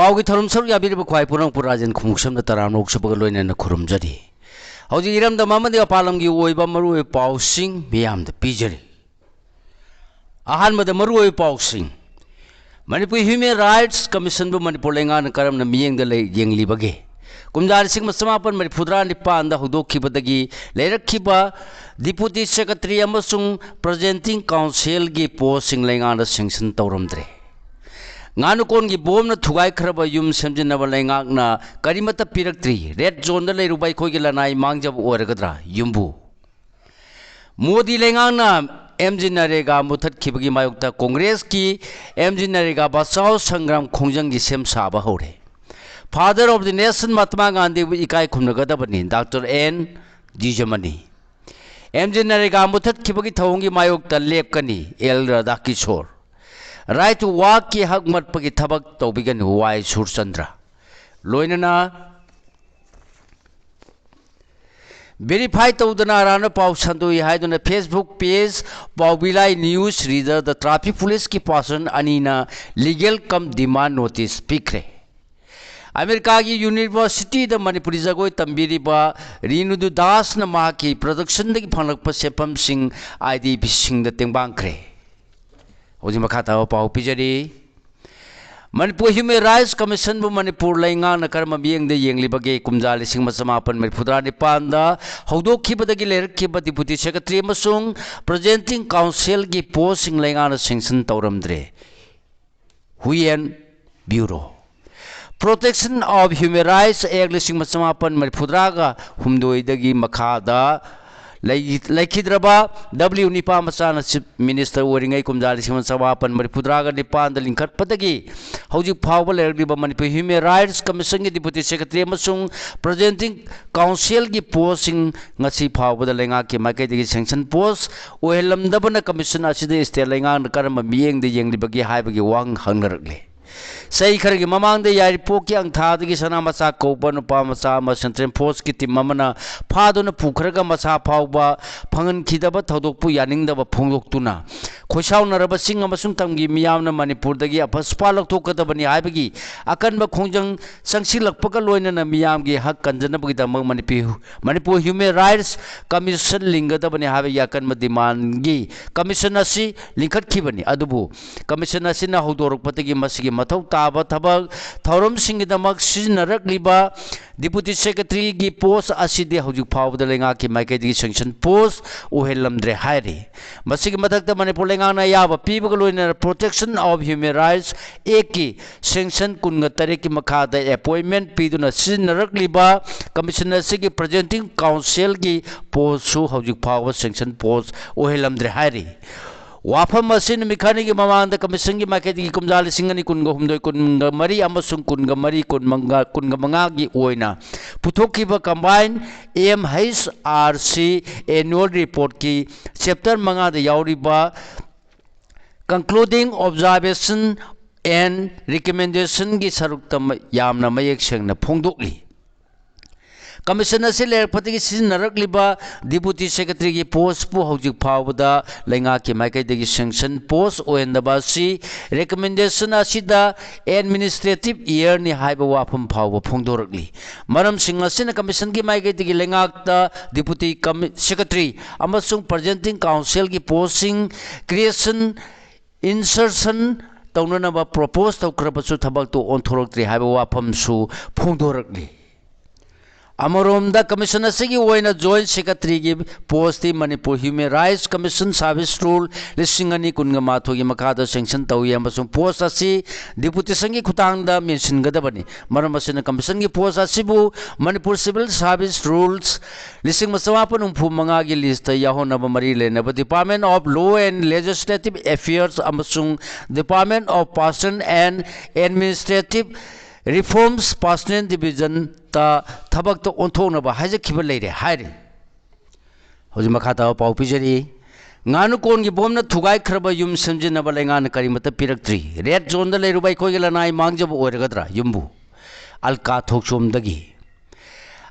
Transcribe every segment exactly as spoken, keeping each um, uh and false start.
ꯄꯥꯎꯒꯤ ꯊꯧꯔꯝ ꯁꯔꯨꯛ ꯌꯥꯕꯤꯔꯤꯕ ꯈ꯭ꯋꯥꯏ ꯄꯨꯔꯥꯡꯄꯨ ꯔꯥꯖꯦꯟ ꯈꯣꯡꯎꯞꯁꯝꯗ ꯇꯔꯥꯝꯅ ꯑꯣꯛꯆꯕꯒ ꯂꯣꯏꯅꯅ ꯈꯨꯔꯨꯝꯖꯔꯤ꯫ ꯍꯧꯖꯤꯛ ꯏꯔꯝꯗꯝ ꯑꯃꯗꯤ ꯃꯄꯥꯟ ꯂꯝꯒꯤ ꯑꯣꯏꯕ ꯃꯔꯨꯑꯣꯏꯕ ꯄꯥꯎꯁꯤꯡ ꯃꯤꯌꯥꯝꯗ ꯄꯤꯖꯔꯤ꯫ ꯑꯍꯥꯟꯕꯗ ꯃꯔꯨꯑꯣꯏꯕ ꯄꯥꯎꯁꯤꯡ꯫ ꯃꯅꯤꯄꯨꯔ ꯍ꯭ꯌꯨꯃꯦꯟ ꯔꯥꯏꯠꯁ ꯀꯃꯤꯁꯟꯕꯨ ꯃꯅꯤꯄꯨꯔ ꯂꯩꯉꯥꯛꯅ ꯀꯔꯝꯅ ꯃꯤꯠꯌꯦꯡꯗ ꯂꯩ-, ꯌꯦꯡꯂꯤꯕꯒꯦ? ꯀꯨꯝꯖꯥ ꯂꯤꯁꯤꯡ ꯑꯃ ꯆꯃꯥꯄꯟ ꯃꯔꯤꯐꯨꯇꯔꯥ ꯅꯤꯄꯥꯟꯗ ꯍꯧꯗꯣꯛꯈꯤꯕꯗꯒꯤ ꯂꯩꯔꯛꯈꯤꯕ ꯗꯤꯄꯨꯇꯤ ꯁꯦꯀ꯭ꯔꯦꯇꯔꯤ ꯑꯃꯁꯨꯡ ꯄ꯭ꯔꯖꯦꯟꯇꯤꯡ ꯀꯥꯎꯟꯁꯤꯜꯒꯤ ꯄꯣꯁꯁꯤꯡ ꯂꯩꯉꯥꯛꯅ ꯁꯦꯡꯁꯟ ꯇꯧꯔꯝꯗ꯭ꯔꯦ꯫ ꯉꯥꯅꯨꯀꯣꯟꯒꯤ ꯕꯣꯝꯅ ꯊꯨꯒꯥꯏꯈ꯭ꯔꯕ ꯌꯨꯝ ꯁꯦꯝꯖꯤꯟꯅꯕ ꯂꯩꯉꯥꯛꯅ ꯀꯔꯤꯃꯠꯇ ꯄꯤꯔꯛꯇ꯭ꯔꯤ꯫ ꯔꯦꯗ ꯖꯣꯟꯗ ꯂꯩꯔꯨꯕ ꯑꯩꯈꯣꯏꯒꯤ ꯂꯅꯥꯏ ꯃꯥꯡꯖꯕ ꯑꯣꯏꯔꯒꯗ꯭ꯔꯥ? ꯌꯨꯝꯕꯨ꯫ ꯃꯣꯗꯤ ꯂꯩꯉꯥꯛꯅ ꯑꯦꯝ ꯖꯤ ꯅꯔꯦꯒꯥ ꯃꯨꯊꯠꯈꯤꯕꯒꯤ ꯃꯥꯌꯣꯛꯇ ꯀꯣꯡꯒ꯭ꯔꯦꯁꯀꯤ ꯑꯦꯝ ꯖꯤ ꯅꯔꯦꯒꯥ ꯕꯆꯥꯎ ꯁꯪꯒ꯭ꯔꯥꯝ ꯈꯣꯡꯖꯪꯒꯤ ꯁꯦꯝ ꯁꯥꯕ ꯍꯧꯔꯦ꯫ Father of the Nation Mahatma ꯒꯥꯟꯙꯤꯕꯨ ꯏꯀꯥꯏ ꯈꯨꯝꯅꯒꯗꯕꯅꯤ, ꯗꯥꯛꯇꯔ ꯑꯦꯟ ꯖꯤꯖꯃꯅꯤ꯫ ꯑꯦꯝ ꯖꯤ ꯅꯔꯦꯒꯥ ꯃꯨꯊꯠꯈꯤꯕꯒꯤ ꯊꯧꯑꯣꯡꯒꯤ ꯃꯥꯌꯣꯛꯇ ꯂꯦꯞꯀꯅꯤ, ꯑꯦꯜ ꯔꯥꯙꯥꯀꯤꯁꯣꯔ꯫ ꯔꯥꯏꯠ ꯇꯨ ꯋꯥꯔꯛꯀꯤ ꯍꯛ ꯃꯠꯄꯒꯤ ꯊꯕꯛ ꯇꯧꯕꯤꯒꯅꯤ, ꯋꯥꯏ ꯁꯨꯔꯆꯟꯗ꯭ꯔ꯫ ꯂꯣꯏꯅꯅ ꯚꯦꯔꯤꯐꯥꯏ ꯇꯧꯗꯅ ꯑꯔꯥꯟꯕ ꯄꯥꯎ ꯁꯟꯗꯣꯛꯏ ꯍꯥꯏꯗꯨꯅ Facebook page ꯄꯥꯎꯕꯤꯂꯥꯏ News Reader ꯗ traffic police ꯀꯤ person ꯑꯅꯤꯅ legal cum demand notice ꯄꯤꯈ꯭ꯔꯦ꯫ ꯑꯃꯦꯔꯤꯀꯥꯒꯤ ꯌꯨꯅꯤꯚꯔꯁꯤꯇꯤꯗ ꯃꯅꯤꯄꯨꯔꯤ ꯖꯒꯣꯏ ꯇꯝꯕꯤꯔꯤꯕ ꯔꯤꯅꯨꯗꯨ ꯗꯥꯁꯅ ꯃꯍꯥꯛꯀꯤ production ꯗꯒꯤ ꯐꯪꯂꯛꯄ ꯁꯦꯟꯐꯝꯁꯤꯡ IDP ꯁꯤꯡꯗ ꯇꯦꯡꯕꯥꯡꯈ꯭ꯔꯦ꯫ ꯍꯧꯖꯤꯛ ꯃꯈꯥ ꯇꯥꯕ ꯄꯥꯎ ꯄꯤꯖꯔꯤ꯫ ꯃꯅꯤꯄꯨꯔ ꯍ꯭ꯌꯨꯃꯦꯟ ꯔꯥꯏꯠꯁ ꯀꯃꯤꯁꯟꯕꯨ ꯃꯅꯤꯄꯨꯔ ꯂꯩꯉꯥꯛꯅ ꯀꯔꯝꯕ ꯃꯤꯠꯌꯦꯡꯗ ꯌꯦꯡꯂꯤꯕꯒꯦ? ꯀꯨꯝꯖꯥ ꯂꯤꯁꯤꯡ ꯑꯃ ꯆꯃꯥꯄꯟ ꯃꯔꯤꯐꯨꯇꯔꯥ ꯅꯤꯄꯥꯟꯗ ꯍꯧꯗꯣꯛꯈꯤꯕꯗꯒꯤ ꯂꯩꯔꯛꯈꯤꯕ ꯗꯤꯄꯨꯇꯤ ꯁꯦꯀ꯭ꯔꯦꯇꯔꯤ ꯑꯃꯁꯨꯡ ꯄ꯭ꯔꯖꯦꯟꯇꯤꯡ ꯀꯥꯎꯟꯁꯤꯜꯒꯤ ꯄꯣꯁꯁꯤꯡ ꯂꯩꯉꯥꯛꯅ ꯁꯦꯡꯁꯟ ꯇꯧꯔꯝꯗ꯭ꯔꯦ꯫ ꯍꯨꯏꯌꯦꯟ bureau. Protection of Human Rights Act ꯂꯤꯁꯤꯡ ꯑꯃ ꯆꯃꯥꯄꯟ ꯃꯔꯤꯐꯨꯇꯔꯥꯒ ꯍꯨꯝꯗꯣꯏꯗꯒꯤ ꯃꯈꯥꯗ ꯂꯩ-, ꯂꯩꯈꯤꯗ꯭ꯔꯕ ꯗꯕ꯭ꯂꯤꯎ ꯅꯤꯄꯥ ꯃꯆꯥꯅ ꯆꯤꯐ ꯃꯤꯅꯤꯁꯇꯔ ꯑꯣꯏꯔꯤꯉꯩ ꯀꯨꯝꯖꯥ ꯂꯤꯁꯤꯡ ꯑꯃ ꯆꯃꯥꯄꯟ ꯃꯔꯤꯐꯨꯇꯔꯥꯒ ꯅꯤꯄꯥꯟꯗ ꯂꯤꯡꯈꯠꯄꯗꯒꯤ ꯍꯧꯖꯤꯛ ꯐꯥꯎꯕ ꯂꯩꯔꯛꯂꯤꯕ ꯃꯅꯤꯄꯨꯔ ꯍ꯭ꯌꯨꯃꯦꯟ ꯔꯥꯏꯠꯁ ꯀꯃꯤꯁꯟꯒꯤ ꯗꯤꯄꯨꯇꯤ ꯁꯦꯀ꯭ꯔꯦꯇꯔꯤ ꯑꯃꯁꯨꯡ ꯄ꯭ꯔꯖꯦꯟꯇꯤꯡ ꯀꯥꯎꯟꯁꯤꯜꯒꯤ ꯄꯣꯁꯁꯤꯡ ꯉꯁꯤ ꯐꯥꯎꯕꯗ ꯂꯩꯉꯥꯛꯀꯤ ꯃꯥꯏꯀꯩꯗꯒꯤ ꯁꯦꯡꯁꯟ ꯄꯣꯁ ꯑꯣꯏꯍꯜꯂꯝꯗꯕꯅ ꯀꯃꯤꯁꯟ ꯑꯁꯤꯗ ꯁ꯭ꯇꯦꯠ ꯂꯩꯉꯥꯛꯅ ꯀꯔꯝꯕ ꯃꯤꯠꯌꯦꯡꯗ ꯌꯦꯡꯂꯤꯕꯒꯦ ꯍꯥꯏꯕꯒꯤ ꯋꯥꯍꯪ ꯍꯪꯅꯔꯛꯂꯤ꯫ ꯆꯍꯤ ꯈꯔꯒꯤ ꯃꯃꯥꯡꯗ ꯌꯥꯏꯔꯤꯄꯣꯛꯀꯤ ꯑꯪꯊꯥꯗꯒꯤ ꯁꯅꯥ ꯃꯆꯥ ꯀꯧꯕ ꯅꯨꯄꯥ ꯃꯆꯥ ꯑꯃ central forceꯀꯤ team ꯑꯃꯅ ꯐꯥꯗꯨꯅ ꯄꯨꯈ꯭ꯔꯒ ꯃꯁꯥ ꯐꯥꯎꯕ ꯐꯪꯍꯟꯈꯤꯗꯕ ꯊꯧꯗꯣꯛꯄꯨ ꯌꯥꯅꯤꯡꯗꯕ ꯐꯣꯡꯗꯣꯛꯇꯨꯅ ꯈꯣꯏꯁꯥꯎꯅꯔꯕꯁꯤꯡ ꯑꯃꯁꯨꯡ ꯇꯝꯒꯤ ꯃꯤꯌꯥꯝꯅ ꯃꯅꯤꯄꯨꯔꯗꯒꯤ ꯑꯐꯁꯄꯥ ꯂꯧꯊꯣꯛꯀꯗꯕꯅꯤ ꯍꯥꯏꯕꯒꯤ ꯑꯀꯟꯕ ꯈꯣꯡꯖꯪ ꯆꯪꯁꯤꯜꯂꯛꯄꯒ ꯂꯣꯏꯅꯅ ꯃꯤꯌꯥꯝꯒꯤ ꯍꯛ ꯀꯟꯖꯅꯕꯒꯤꯗꯃꯛ ꯃꯅꯤꯄꯨꯔ Human Rights Commission ꯂꯤꯡꯒꯗꯕꯅꯤ ꯍꯥꯏꯕꯒꯤ ꯑꯀꯟꯕ demandꯒꯤ commission ꯑꯁꯤ ꯂꯤꯡꯈꯠꯈꯤꯕꯅꯤ꯫ ꯑꯗꯨꯕꯨ commission ꯑꯁꯤꯅ ꯍꯧꯗꯣꯔꯛꯄꯗꯒꯤ ꯃꯁꯤꯒꯤ ꯃꯊꯧ ꯇꯥꯕ ꯊꯕꯛ ꯊꯧꯔꯝꯁꯤꯡꯒꯤꯗꯃꯛ ꯁꯤꯖꯤꯟꯅꯔꯛꯂꯤꯕ Deputy Secretaryꯒꯤ post ꯑꯁꯤꯗꯤ ꯍꯧꯖꯤꯛ ꯐꯥꯎꯕꯗ ꯂꯩꯉꯥꯛꯀꯤ ꯃꯥꯏꯀꯩꯗꯒꯤ sanction post ꯑꯣꯏꯍꯜꯂꯝꯗ꯭ꯔꯦ ꯍꯥꯏꯔꯤ꯫ ꯃꯁꯤꯒꯤ ꯃꯊꯛꯇ ꯃꯅꯤꯄꯨꯔ ꯂꯩꯉꯥꯛꯅ ꯑꯌꯥꯕ ꯄꯤꯕꯒ ꯂꯣꯏꯅꯅ Protection of Human Rights Actꯀꯤ section ꯀꯨꯟꯒ ꯇꯔꯦꯠꯀꯤ ꯃꯈꯥꯗ appointment ꯄꯤꯗꯨꯅ ꯁꯤꯖꯤꯟꯅꯔꯛꯂꯤꯕ commission ꯑꯁꯤꯒꯤ presenting counselꯒꯤ postꯁꯨ ꯍꯧꯖꯤꯛ ꯐꯥꯎꯕ sanction post ꯑꯣꯏꯍꯜꯂꯝꯗ꯭ꯔꯦ ꯍꯥꯏꯔꯤ꯫ ꯋꯥꯐꯝ ꯑꯁꯤ ꯅꯨꯃꯤꯠ ꯈꯔꯅꯤꯒꯤ ꯃꯃꯥꯡꯗ commissionꯒꯤ ꯃꯥꯏꯀꯩꯗꯒꯤ ꯀꯨꯝꯖꯥ ꯂꯤꯁꯤꯡ ꯑꯅꯤ ꯀꯨꯟꯒ ꯍꯨꯝꯗꯣꯏ, ꯀꯨꯟꯒ ꯃꯔꯤ ꯑꯃꯁꯨꯡ ꯀꯨꯟꯒ ꯃꯔꯤ, ꯀꯨꯟꯃꯉꯥ, ꯀꯨꯟꯒ ꯃꯉꯥꯒꯤ ꯑꯣꯏꯅ ꯄꯨꯊꯣꯛꯈꯤꯕ combined M H R C annual reportꯀꯤ chapter ꯃꯉꯥꯗ ꯌꯥꯎꯔꯤꯕ concluding observation and recommendationꯒꯤ ꯁꯔꯨꯛꯇ ꯃ-, ꯌꯥꯝꯅ ꯃꯌꯦꯛ ꯁꯦꯡꯅ ꯐꯣꯡꯗꯣꯛꯂꯤ꯫ Commission ꯑꯁꯤ ꯂꯩꯔꯛꯄꯗꯒꯤ ꯁꯤꯖꯤꯟꯅꯔꯛꯂꯤꯕ Deputy Secretaryꯒꯤ postꯄꯨ ꯍꯧꯖꯤꯛ ꯐꯥꯎꯕꯗ ꯂꯩꯉꯥꯛꯀꯤ ꯃꯥꯏꯀꯩꯗꯒꯤ sanction post ꯑꯣꯏꯍꯟꯗꯕ ꯑꯁꯤ recommendation ꯑꯁꯤꯗ administrative errorꯅꯤ ꯍꯥꯏꯕ ꯋꯥꯐꯝ ꯐꯥꯎꯕ ꯐꯣꯡꯗꯣꯔꯛꯂꯤ꯫ ꯃꯔꯝꯁꯤꯡ ꯑꯁꯤꯅ commissionꯒꯤ ꯃꯥꯏꯀꯩꯗꯒꯤ ꯂꯩꯉꯥꯛꯇ Deputy Commi-, Secretary ꯑꯃꯁꯨꯡ presenting counselꯒꯤ postꯁꯤꯡ creation, insertion ꯇꯧꯅꯅꯕ propose ꯇꯧꯈ꯭ꯔꯕꯁꯨ ꯊꯕꯛꯇꯨ ꯑꯣꯟꯊꯣꯔꯛꯇ꯭ꯔꯤ ꯍꯥꯏꯕ ꯋꯥꯐꯝꯁꯨ ꯐꯣꯡꯗꯣꯔꯛꯂꯤ꯫ ꯑꯃꯔꯣꯝꯗ commission ꯑꯁꯤꯒꯤ ꯑꯣꯏꯅ Joint Secretaryꯒꯤ postꯇꯤ Manipur Human Rights Commission Service Rule ꯂꯤꯁꯤꯡ ꯑꯅꯤ ꯀꯨꯟꯒ ꯃꯥꯊꯣꯏꯒꯤ ꯃꯈꯥꯗ sanction ꯇꯧꯏ ꯑꯃꯁꯨꯡ post ꯑꯁꯤ deputationꯒꯤ ꯈꯨꯠꯊꯥꯡꯗ ꯃꯦꯟꯁꯤꯟꯒꯗꯕꯅꯤ꯫ ꯃꯔꯝ ꯑꯁꯤꯅ commissionꯒꯤ post ꯑꯁꯤꯕꯨ Manipur Civil Service Rules ꯂꯤꯁꯤꯡ ꯑꯃ ꯆꯃꯥꯄꯟ ꯍꯨꯝꯐꯨ ꯃꯉꯥꯒꯤ listꯇ ꯌꯥꯎꯍꯟꯅꯕ ꯃꯔꯤ ꯂꯩꯅꯕ Department of Law and Legislative Affairs ꯑꯃꯁꯨꯡ Department of Personnel and Administrative Reforms Personnel Divisionꯇ ꯊꯕꯛꯇ ꯑꯣꯟꯊꯣꯛꯅꯕ ꯍꯥꯏꯖꯈꯤꯕ ꯂꯩꯔꯦ ꯍꯥꯏꯔꯤ꯫ ꯍꯧꯖꯤꯛ ꯃꯈꯥ ꯇꯥꯕ ꯄꯥꯎ ꯄꯤꯖꯔꯤ꯫ ꯉꯥꯅꯨꯀꯣꯟꯒꯤ ꯕꯣꯝꯅ ꯊꯨꯒꯥꯏꯈ꯭ꯔꯕ ꯌꯨꯝ ꯁꯦꯝꯖꯤꯟꯅꯕ ꯂꯩꯉꯥꯛꯅ ꯀꯔꯤꯃꯠꯇ ꯄꯤꯔꯛꯇ꯭ꯔꯤ꯫ ꯔꯦꯗ ꯖꯣꯟꯗ ꯂꯩꯔꯨꯕ ꯑꯩꯈꯣꯏꯒꯤ ꯂꯅꯥꯏ ꯃꯥꯡꯖꯕ ꯑꯣꯏꯔꯒꯗ꯭ꯔꯥ? ꯌꯨꯝꯕꯨ ꯑꯜꯀꯥ ꯊꯣꯛꯆꯣꯝꯗꯒꯤ꯫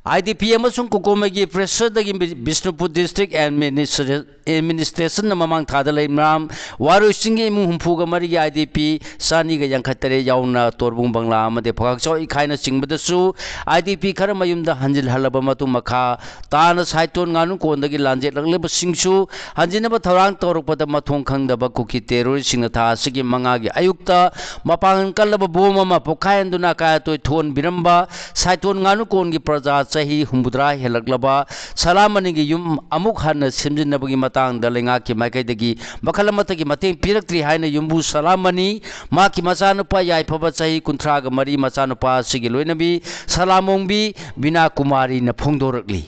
ꯑꯥꯏ ꯗꯤ ꯄꯤ ꯑꯃꯁꯨꯡ ꯀꯣꯀꯣꯃꯩꯒꯤ ꯄ꯭ꯔꯦꯁꯔꯗꯒꯤ ꯕꯤ-, ꯕꯤꯁꯅꯨꯄꯨꯔ ꯗꯤꯁꯇ꯭ꯔꯤꯛ ꯑꯦꯗꯃꯤꯅꯤꯁꯇ꯭ꯔꯦ-, ꯑꯦꯗꯃꯤꯅꯤꯁꯇ꯭ꯔꯦꯁꯟꯅ ꯃꯃꯥꯡ ꯊꯥꯗ ꯂꯩꯃꯔꯥꯝ ꯋꯥꯔꯣꯏꯁꯤꯡꯒꯤ ꯏꯃꯨꯡ ꯍꯨꯝꯐꯨꯒ ꯃꯔꯤꯒꯤ ꯑꯥꯏ ꯗꯤ ꯄꯤ ꯆꯅꯤꯒ ꯌꯥꯡꯈꯩ ꯇꯔꯦꯠ ꯌꯥꯎꯅ ꯇꯣꯔꯕꯨꯡ ꯕꯪꯂꯥ ꯑꯃꯗꯤ ꯐꯒꯥꯛꯆꯥꯎ ꯏꯈꯥꯏꯅꯆꯤꯡꯕꯗꯁꯨ ꯑꯥꯏ ꯗꯤ ꯄꯤ ꯈꯔ ꯃꯌꯨꯝꯗ ꯍꯟꯖꯤꯜꯍꯜꯂꯕ ꯃꯇꯨꯡ ꯃꯈꯥ ꯇꯥꯅ ꯁꯥꯏꯇꯣꯟ ꯉꯥꯅꯨꯀꯣꯟꯗꯒꯤ ꯂꯥꯟꯖꯦꯠꯂꯛꯂꯤꯕꯁꯤꯡꯁꯨ ꯍꯟꯖꯤꯟꯅꯕ ꯊꯧꯔꯥꯡ ꯇꯧꯔꯛꯄꯗ ꯃꯊꯣꯡ ꯈꯪꯗꯕ ꯀꯨꯀꯤ ꯇꯦꯔꯣꯔꯤꯁꯁꯤꯡꯅ ꯊꯥ ꯑꯁꯤꯒꯤ ꯃꯉꯥꯒꯤ ꯑꯌꯨꯛꯇ ꯃꯄꯥꯡꯒꯜ ꯀꯜꯂꯕ ꯕꯣꯝ ꯑꯃ ꯄꯣꯈꯥꯏꯍꯟꯗꯨꯅ ꯑꯀꯥꯏ ꯑꯇꯣꯏ ꯊꯣꯛꯍꯟꯕꯤꯔꯝꯕ ꯁꯥꯏꯇꯣꯟ ꯉꯥꯅꯨꯀꯣꯟꯒꯤ ꯄ꯭ꯔꯖꯥ ꯆꯍꯤ ꯍꯨꯝꯐꯨꯇꯔꯥ ꯍꯦꯜꯂꯛꯂꯕ ꯁꯂꯥꯃꯅꯤꯒꯤ ꯌꯨꯝ ꯑꯃꯨꯛ ꯍꯟꯅ ꯁꯦꯝꯖꯤꯟꯅꯕꯒꯤ ꯃꯇꯥꯡꯗ ꯂꯩꯉꯥꯛꯀꯤ ꯃꯥꯏꯀꯩꯗꯒꯤ ꯃꯈꯜ ꯑꯃꯠꯇꯒꯤ ꯃꯇꯦꯡ ꯄꯤꯔꯛꯇ꯭ꯔꯤ ꯍꯥꯏꯅ ꯌꯨꯝꯕꯨ ꯁꯂꯥꯃꯅꯤ, ꯃꯍꯥꯛꯀꯤ ꯃꯆꯥꯅꯨꯄꯥ ꯌꯥꯏꯐꯕ ꯆꯍꯤ ꯀꯨꯟꯊ꯭ꯔꯥꯒ ꯃꯔꯤ, ꯃꯆꯥꯅꯨꯄꯥ ꯑꯁꯤꯒꯤ ꯂꯣꯏꯅꯕꯤ ꯁꯂꯥꯃꯣꯡꯕꯤ ꯕꯤꯅꯥ ꯀꯨꯃꯥꯔꯤꯅ ꯐꯣꯡꯗꯣꯔꯛꯂꯤ꯫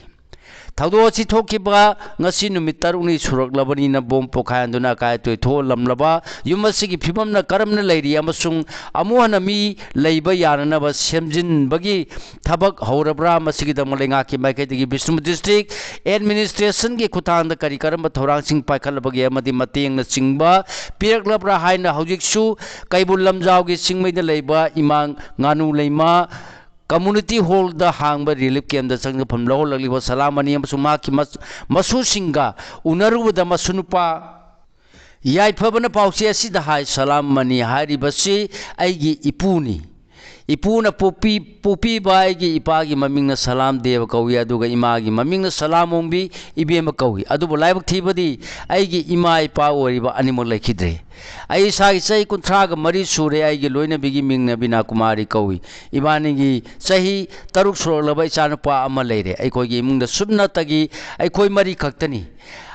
ꯊꯧꯗꯣꯛ ꯑꯁꯤ ꯊꯣꯛꯈꯤꯕ ꯉꯁꯤ ꯅꯨꯃꯤꯠ ꯇꯔꯨꯛꯅꯤ ꯁꯨꯔꯛꯂꯕꯅꯤꯅ ꯕꯣꯝ ꯄꯣꯈꯥꯏꯍꯟꯗꯨꯅ ꯑꯀꯥꯏ ꯑꯇꯣꯏ ꯊꯣꯛꯍꯜꯂꯝꯂꯕ ꯌꯨꯝ ꯑꯁꯤꯒꯤ ꯐꯤꯕꯝꯅ ꯀꯔꯝꯅ ꯂꯩꯔꯤ ꯑꯃꯁꯨꯡ ꯑꯃꯨꯛ ꯍꯟꯅ ꯃꯤ ꯂꯩꯕ ꯌꯥꯅꯅꯕ ꯁꯦꯝꯖꯤꯟꯕꯒꯤ ꯊꯕꯛ ꯍꯧꯔꯕ꯭ꯔꯥ? ꯃꯁꯤꯒꯤꯗꯃꯛ ꯂꯩꯉꯥꯛꯀꯤ ꯃꯥꯏꯀꯩꯗꯒꯤ ꯕꯤꯁꯅꯨꯄꯨꯔ ꯗꯤꯁꯇ꯭ꯔꯤꯛ ꯑꯦꯗꯃꯤꯅꯤꯁꯇ꯭ꯔꯦꯁꯟꯒꯤ ꯈꯨꯠꯊꯥꯡꯗ ꯀꯔꯤ ꯀꯔꯝꯕ ꯊꯧꯔꯥꯡꯁꯤꯡ ꯄꯥꯏꯈꯠꯂꯕꯒꯦ ꯑꯃꯗꯤ ꯃꯇꯦꯡꯅꯆꯤꯡꯕ ꯄꯤꯔꯛꯂꯕ꯭ꯔꯥ ꯍꯥꯏꯅ ꯍꯧꯖꯤꯛꯁꯨ ꯀꯩꯕꯨꯜ ꯂꯝꯖꯥꯎꯒꯤ ꯆꯤꯡꯃꯩꯗ ꯂꯩꯕ ꯏꯃꯥ ꯉꯥꯅꯨ ꯂꯩꯃ ꯀꯝꯃꯨꯅꯤꯇꯤ ꯍꯣꯜꯗ ꯍꯥꯡꯕ ꯔꯤꯂꯤꯐ ꯀꯦꯝꯞꯇ ꯆꯪꯖꯐꯝ ꯂꯧꯍꯜꯂꯛꯂꯤꯕ ꯁꯂꯥꯃꯅꯤ ꯑꯃꯁꯨꯡ ꯃꯍꯥꯛꯀꯤ ꯃꯆ-, ꯃꯁꯨꯁꯤꯡꯒ ꯎꯅꯔꯨꯕꯗ ꯃꯁꯨ ꯅꯨꯄꯥ ꯌꯥꯏꯐꯕꯅ ꯄꯥꯎꯆꯦ ꯑꯁꯤꯗ ꯍꯥꯏ, "ꯁꯂꯥꯝ ꯃꯅꯤ ꯍꯥꯏꯔꯤꯕꯁꯤ ꯑꯩꯒꯤ ꯏꯄꯨꯅꯤ꯫ ꯏꯄꯨꯅ ꯄꯣꯛꯄꯤ-, ꯄꯣꯛꯄꯤꯕ ꯑꯩꯒꯤ ꯏꯄꯥꯒꯤ ꯃꯃꯤꯡꯅ ꯁꯂꯥꯝ ꯗꯦꯕ ꯀꯧꯏ, ꯑꯗꯨꯒ ꯏꯃꯥꯒꯤ ꯃꯃꯤꯡꯅ ꯁꯂꯥꯝ ꯑꯣꯡꯕꯤ ꯏꯕꯦꯝꯃ ꯀꯧꯏ꯫ ꯑꯗꯨꯕꯨ ꯂꯥꯏꯕꯛ ꯊꯤꯕꯗꯤ ꯑꯩꯒꯤ ꯏꯃꯥ ꯏꯄꯥ ꯑꯣꯏꯔꯤꯕ ꯑꯅꯤꯃꯛ ꯂꯩꯈꯤꯗ꯭ꯔꯦ꯫ ꯑꯩ ꯏꯁꯥꯒꯤ ꯆꯍꯤ ꯀꯨꯟꯊ꯭ꯔꯥꯒ ꯃꯔꯤ ꯁꯨꯔꯦ꯫ ꯑꯩꯒꯤ ꯂꯣꯏꯅꯕꯤꯒꯤ ꯃꯤꯡꯅ ꯕꯤꯅꯥ ꯀꯨꯃꯥꯔꯤ ꯀꯧꯏ꯫ ꯏꯕꯥꯅꯤꯒꯤ ꯆꯍꯤ ꯇꯔꯨꯛ ꯁꯨꯔꯛꯂꯕ ꯏꯆꯥꯅꯨꯄꯥ ꯑꯃ ꯂꯩꯔꯦ꯫ ꯑꯩꯈꯣꯏꯒꯤ ꯏꯃꯨꯡꯗ ꯁꯨꯞꯅꯇꯒꯤ ꯑꯩꯈꯣꯏ ꯃꯔꯤ ꯈꯛꯇꯅꯤ꯫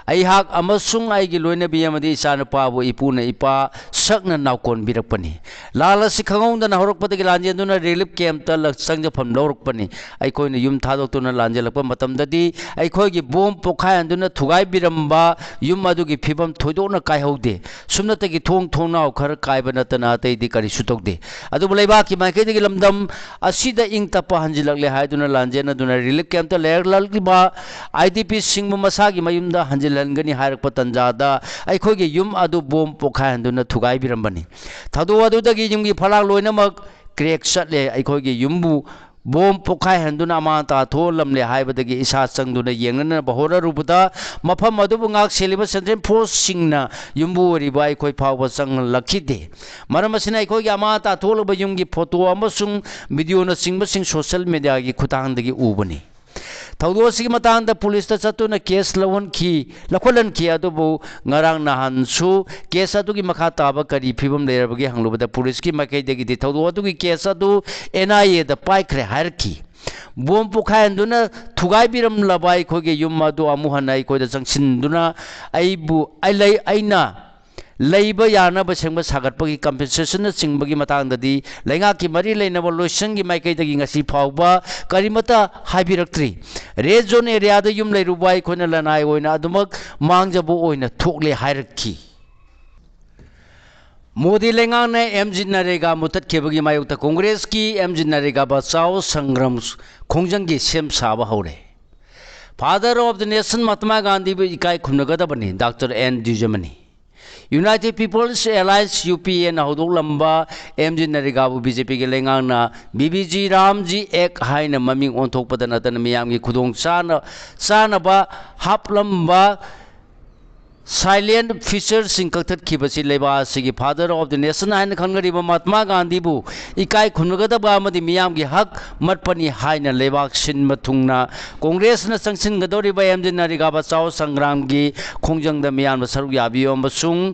ꯑꯩꯍꯥꯛ ꯑꯃꯁꯨꯡ ꯑꯩꯒꯤ ꯂꯣꯏꯅꯕꯤ ꯑꯃꯗꯤ ꯏꯆꯥꯅꯨꯄꯥꯕꯨ ꯏꯄꯨꯅ ꯏꯄꯥ ꯁꯛꯅ ꯅꯥꯎꯀꯣꯟꯕꯤꯔꯛꯄꯅꯤ꯫ ꯂꯥꯟ ꯑꯁꯤ ꯈꯪꯍꯧꯗꯅ ꯍꯧꯔꯛꯄꯗꯒꯤ ꯂꯥꯟꯖꯦꯟꯗꯨꯅ ꯔꯤꯂꯤꯐ ꯀꯦꯝꯞꯇ ꯂ-, ꯆꯪꯖꯐꯝ ꯂꯧꯔꯛꯄꯅꯤ꯫ ꯑꯩꯈꯣꯏꯅ ꯌꯨꯝ ꯊꯥꯗꯣꯛꯇꯨꯅ ꯂꯥꯟꯖꯦꯜꯂꯛꯄ ꯃꯇꯝꯗꯗꯤ ꯑꯩꯈꯣꯏꯒꯤ ꯕꯣꯝ ꯄꯣꯈꯥꯏꯍꯟꯗꯨꯅ ꯊꯨꯒꯥꯏꯕꯤꯔꯝꯕ ꯌꯨꯝ ꯑꯗꯨꯒꯤ ꯐꯤꯕꯝ ꯊꯣꯏꯗꯣꯛꯅ ꯀꯥꯏꯍꯧꯗꯦ꯫ ꯁꯨꯞꯅꯇꯒꯤ ꯊꯣꯡ ꯊꯣꯡꯅꯥꯎ ꯈꯔ ꯀꯥꯏꯕ ꯅꯠꯇꯅ ꯑꯇꯩꯗꯤ ꯀꯔꯤꯁꯨ ꯇꯧꯗꯦ꯫ ꯑꯗꯨꯕꯨ ꯂꯩꯕꯥꯛꯀꯤ ꯃꯥꯏꯀꯩꯗꯒꯤ ꯂꯝꯗꯝ ꯑꯁꯤꯗ ꯏꯪ ꯇꯞꯄ ꯍꯟꯖꯤꯜꯂꯛꯂꯦ ꯍꯥꯏꯗꯨꯅ ꯂꯥꯟꯖꯦꯟꯅꯗꯨꯅ ꯔꯤꯂꯤꯐ ꯀꯦꯝꯞꯇ ꯂꯩꯔꯛꯂꯤꯕ ꯑꯥꯏ ꯗꯤ ꯄꯤꯁꯤꯡꯕꯨ ꯃꯁꯥꯒꯤ ꯃꯌꯨꯝꯗ ꯍꯟꯖꯤꯜ ꯁꯤꯜꯍꯟꯒꯅꯤ ꯍꯥꯏꯔꯛꯄ ꯇꯥꯟꯖꯥꯗ ꯑꯩꯈꯣꯏꯒꯤ ꯌꯨꯝ ꯑꯗꯨ ꯕꯣꯝ ꯄꯣꯈꯥꯏꯍꯟꯗꯨꯅ ꯊꯨꯒꯥꯏꯕꯤꯔꯝꯕꯅꯤ꯫ ꯊꯧꯗꯣꯛ ꯑꯗꯨꯗꯒꯤ ꯌꯨꯝꯒꯤ ꯐꯂꯥꯡ ꯂꯣꯏꯅꯃꯛ ꯀ꯭ꯔꯦꯛ ꯆꯠꯂꯦ꯫ ꯑꯩꯈꯣꯏꯒꯤ ꯌꯨꯝꯕꯨ ꯕꯣꯝ ꯄꯣꯈꯥꯏꯍꯟꯗꯨꯅ ꯑꯃꯥꯡ ꯑꯇꯥ ꯊꯣꯛꯍꯜꯂꯝꯂꯦ ꯍꯥꯏꯕꯗꯒꯤ ꯏꯁꯥ ꯆꯪꯗꯨꯅ ꯌꯦꯡꯅꯅꯕ ꯍꯣꯠꯅꯔꯨꯕꯗ ꯃꯐꯝ ꯑꯗꯨꯕꯨ ꯉꯥꯛ ꯁꯦꯜꯂꯤꯕ ꯁꯦꯟꯇ꯭ꯔꯦꯜ ꯐꯣꯔꯁꯁꯤꯡꯅ ꯌꯨꯝꯕꯨ ꯑꯣꯏꯔꯤꯕ ꯑꯩꯈꯣꯏ ꯐꯥꯎꯕ ꯆꯪꯂꯛꯈꯤꯗꯦ꯫ ꯃꯔꯝ ꯑꯁꯤꯅ ꯑꯩꯈꯣꯏꯒꯤ ꯑꯃꯥꯡ ꯑꯇꯥ ꯊꯣꯛꯂꯕ ꯌꯨꯝꯒꯤ ꯐꯣꯇꯣ ꯑꯃꯁꯨꯡ ꯚꯤꯗꯤꯑꯣꯅꯆꯤꯡꯕꯁꯤꯡ ꯁꯣꯁꯤꯌꯦꯜ ꯃꯤꯗꯤꯌꯥꯒꯤ ꯈꯨꯠꯊꯥꯡꯗꯒꯤ ꯎꯕꯅꯤ꯫ ꯊꯧꯗꯣꯛ ꯑꯁꯤꯒꯤ ꯃꯇꯥꯡꯗ ꯄꯨꯂꯤꯁꯇ ꯆꯠꯇꯨꯅ ꯀꯦꯁ ꯂꯧꯍꯟꯈꯤ, ꯂꯧꯈꯠꯍꯟꯈꯤ꯫ ꯑꯗꯨꯕꯨ ꯉꯔꯥꯡ ꯅꯍꯥꯟꯁꯨ ꯀꯦꯁ ꯑꯗꯨꯒꯤ ꯃꯈꯥ ꯇꯥꯕ ꯀꯔꯤ ꯐꯤꯕꯝ ꯂꯩꯔꯕꯒꯦ ꯍꯪꯂꯨꯕꯗ ꯄꯨꯂꯤꯁꯀꯤ ꯃꯥꯏꯀꯩꯗꯒꯤꯗꯤ ꯊꯧꯗꯣꯛ ꯑꯗꯨꯒꯤ ꯀꯦꯁ ꯑꯗꯨ ꯑꯦꯟ ꯑꯥꯏ ꯑꯦꯗ ꯄꯥꯏꯈ꯭ꯔꯦ ꯍꯥꯏꯔꯛꯈꯤ꯫ ꯕꯣꯝ ꯄꯣꯈꯥꯏꯍꯟꯗꯨꯅ ꯊꯨꯒꯥꯏꯕꯤꯔꯝꯂꯕ ꯑꯩꯈꯣꯏꯒꯤ ꯌꯨꯝ ꯑꯗꯨ ꯑꯃꯨꯛ ꯍꯟꯅ ꯑꯩꯈꯣꯏꯗ ꯆꯪꯁꯤꯟꯗꯨꯅ ꯑꯩꯕꯨ, ꯑꯩ ꯂꯩ-, ꯑꯩꯅ ꯂꯩꯕ ꯌꯥꯅꯕ ꯁꯦꯝꯒꯠ ꯁꯥꯒꯠꯄꯒꯤ ꯀꯝꯄꯦꯟꯁꯦꯁꯟꯅꯆꯤꯡꯕꯒꯤ ꯃꯇꯥꯡꯗꯗꯤ ꯂꯩꯉꯥꯛꯀꯤ ꯃꯔꯤ ꯂꯩꯅꯕ ꯂꯣꯏꯁꯪꯒꯤ ꯃꯥꯏꯀꯩꯗꯒꯤ ꯉꯁꯤ ꯐꯥꯎꯕ ꯀꯔꯤꯃꯠꯇ ꯍꯥꯏꯕꯤꯔꯛꯇ꯭ꯔꯤ꯫ ꯔꯦꯗ ꯖꯣꯟ ꯑꯦꯔꯤꯌꯥꯗ ꯌꯨꯝ ꯂꯩꯔꯨꯕ ꯑꯩꯈꯣꯏꯅ ꯂꯅꯥꯏ ꯑꯣꯏꯅ ꯑꯗꯨꯃꯛ ꯃꯥꯡꯖꯕ ꯑꯣꯏꯅ ꯊꯣꯛꯂꯦ ꯍꯥꯏꯔꯛꯈꯤ꯫ ꯃꯣꯗꯤ ꯂꯩꯉꯥꯛꯅ ꯑꯦꯝ ꯖꯤ ꯅꯔꯦꯒꯥ ꯃꯨꯊꯠꯈꯤꯕꯒꯤ ꯃꯥꯌꯣꯛꯇ ꯀꯣꯡꯒ꯭ꯔꯦꯁꯀꯤ ꯑꯦꯝ ꯖꯤ ꯅꯔꯦꯒꯥ ꯕꯆꯥꯎ ꯁꯪꯒ꯭ꯔꯥꯝ ꯈꯣꯡꯖꯪꯒꯤ ꯁꯦꯝ ꯁꯥꯕ ꯍꯧꯔꯦ꯫ Father of the Nation Mahatma ꯒꯥꯟꯙꯤꯕꯨ ꯏꯀꯥꯏ ꯈꯨꯝꯅꯒꯗꯕꯅꯤ, doctor N Dijamani. United People's Alliance, U P ꯑꯦꯅ ꯍꯧꯗꯣꯛꯂꯝꯕ ꯑꯦꯝ ꯖꯤ ꯅꯔꯦꯒꯥꯕꯨ ꯕꯤ ꯖꯦ ꯄꯤꯒꯤ ꯂꯩꯉꯥꯛꯅ ꯕꯤ ꯕꯤ ꯖꯤ ꯔꯥꯝꯖꯤ ꯑꯦꯛ ꯍꯥꯏꯅ ꯃꯃꯤꯡ ꯑꯣꯟꯊꯣꯛꯄꯗ ꯅꯠꯇꯅ ꯃꯤꯌꯥꯝꯒꯤ ꯈꯨꯗꯣꯡ ꯆꯥꯅ-, ꯆꯥꯅꯕ ꯍꯥꯞꯂꯝꯕ silent featureꯁꯤꯡ ꯀꯛꯊꯠꯈꯤꯕꯁꯤ ꯂꯩꯕꯥꯛ ꯑꯁꯤꯒꯤ Father of the Nation ꯍꯥꯏꯅ ꯈꯪꯅꯔꯤꯕ ꯃꯍꯥꯇꯃꯥ ꯒꯥꯟꯙꯤꯕꯨ ꯏꯀꯥꯏ ꯈꯨꯝꯅꯒꯗꯕ ꯑꯃꯗꯤ ꯃꯤꯌꯥꯝꯒꯤ ꯍꯛ ꯃꯠꯄꯅꯤ ꯍꯥꯏꯅ ꯂꯩꯕꯥꯛ ꯁꯤꯟꯕ ꯊꯨꯡꯅ ꯀꯣꯡꯒ꯭ꯔꯦꯁꯅ ꯆꯪꯁꯤꯟꯒꯗꯧꯔꯤꯕ ꯑꯦꯝ ꯖꯤ ꯅꯔꯦꯒꯥ ꯕꯆꯥꯎ ꯁꯪꯒ꯭ꯔꯥꯝꯒꯤ ꯈꯣꯡꯖꯪꯗ ꯃꯤꯌꯥꯝꯅ ꯁꯔꯨꯛ ꯌꯥꯕꯤꯌꯨ ꯑꯃꯁꯨꯡ,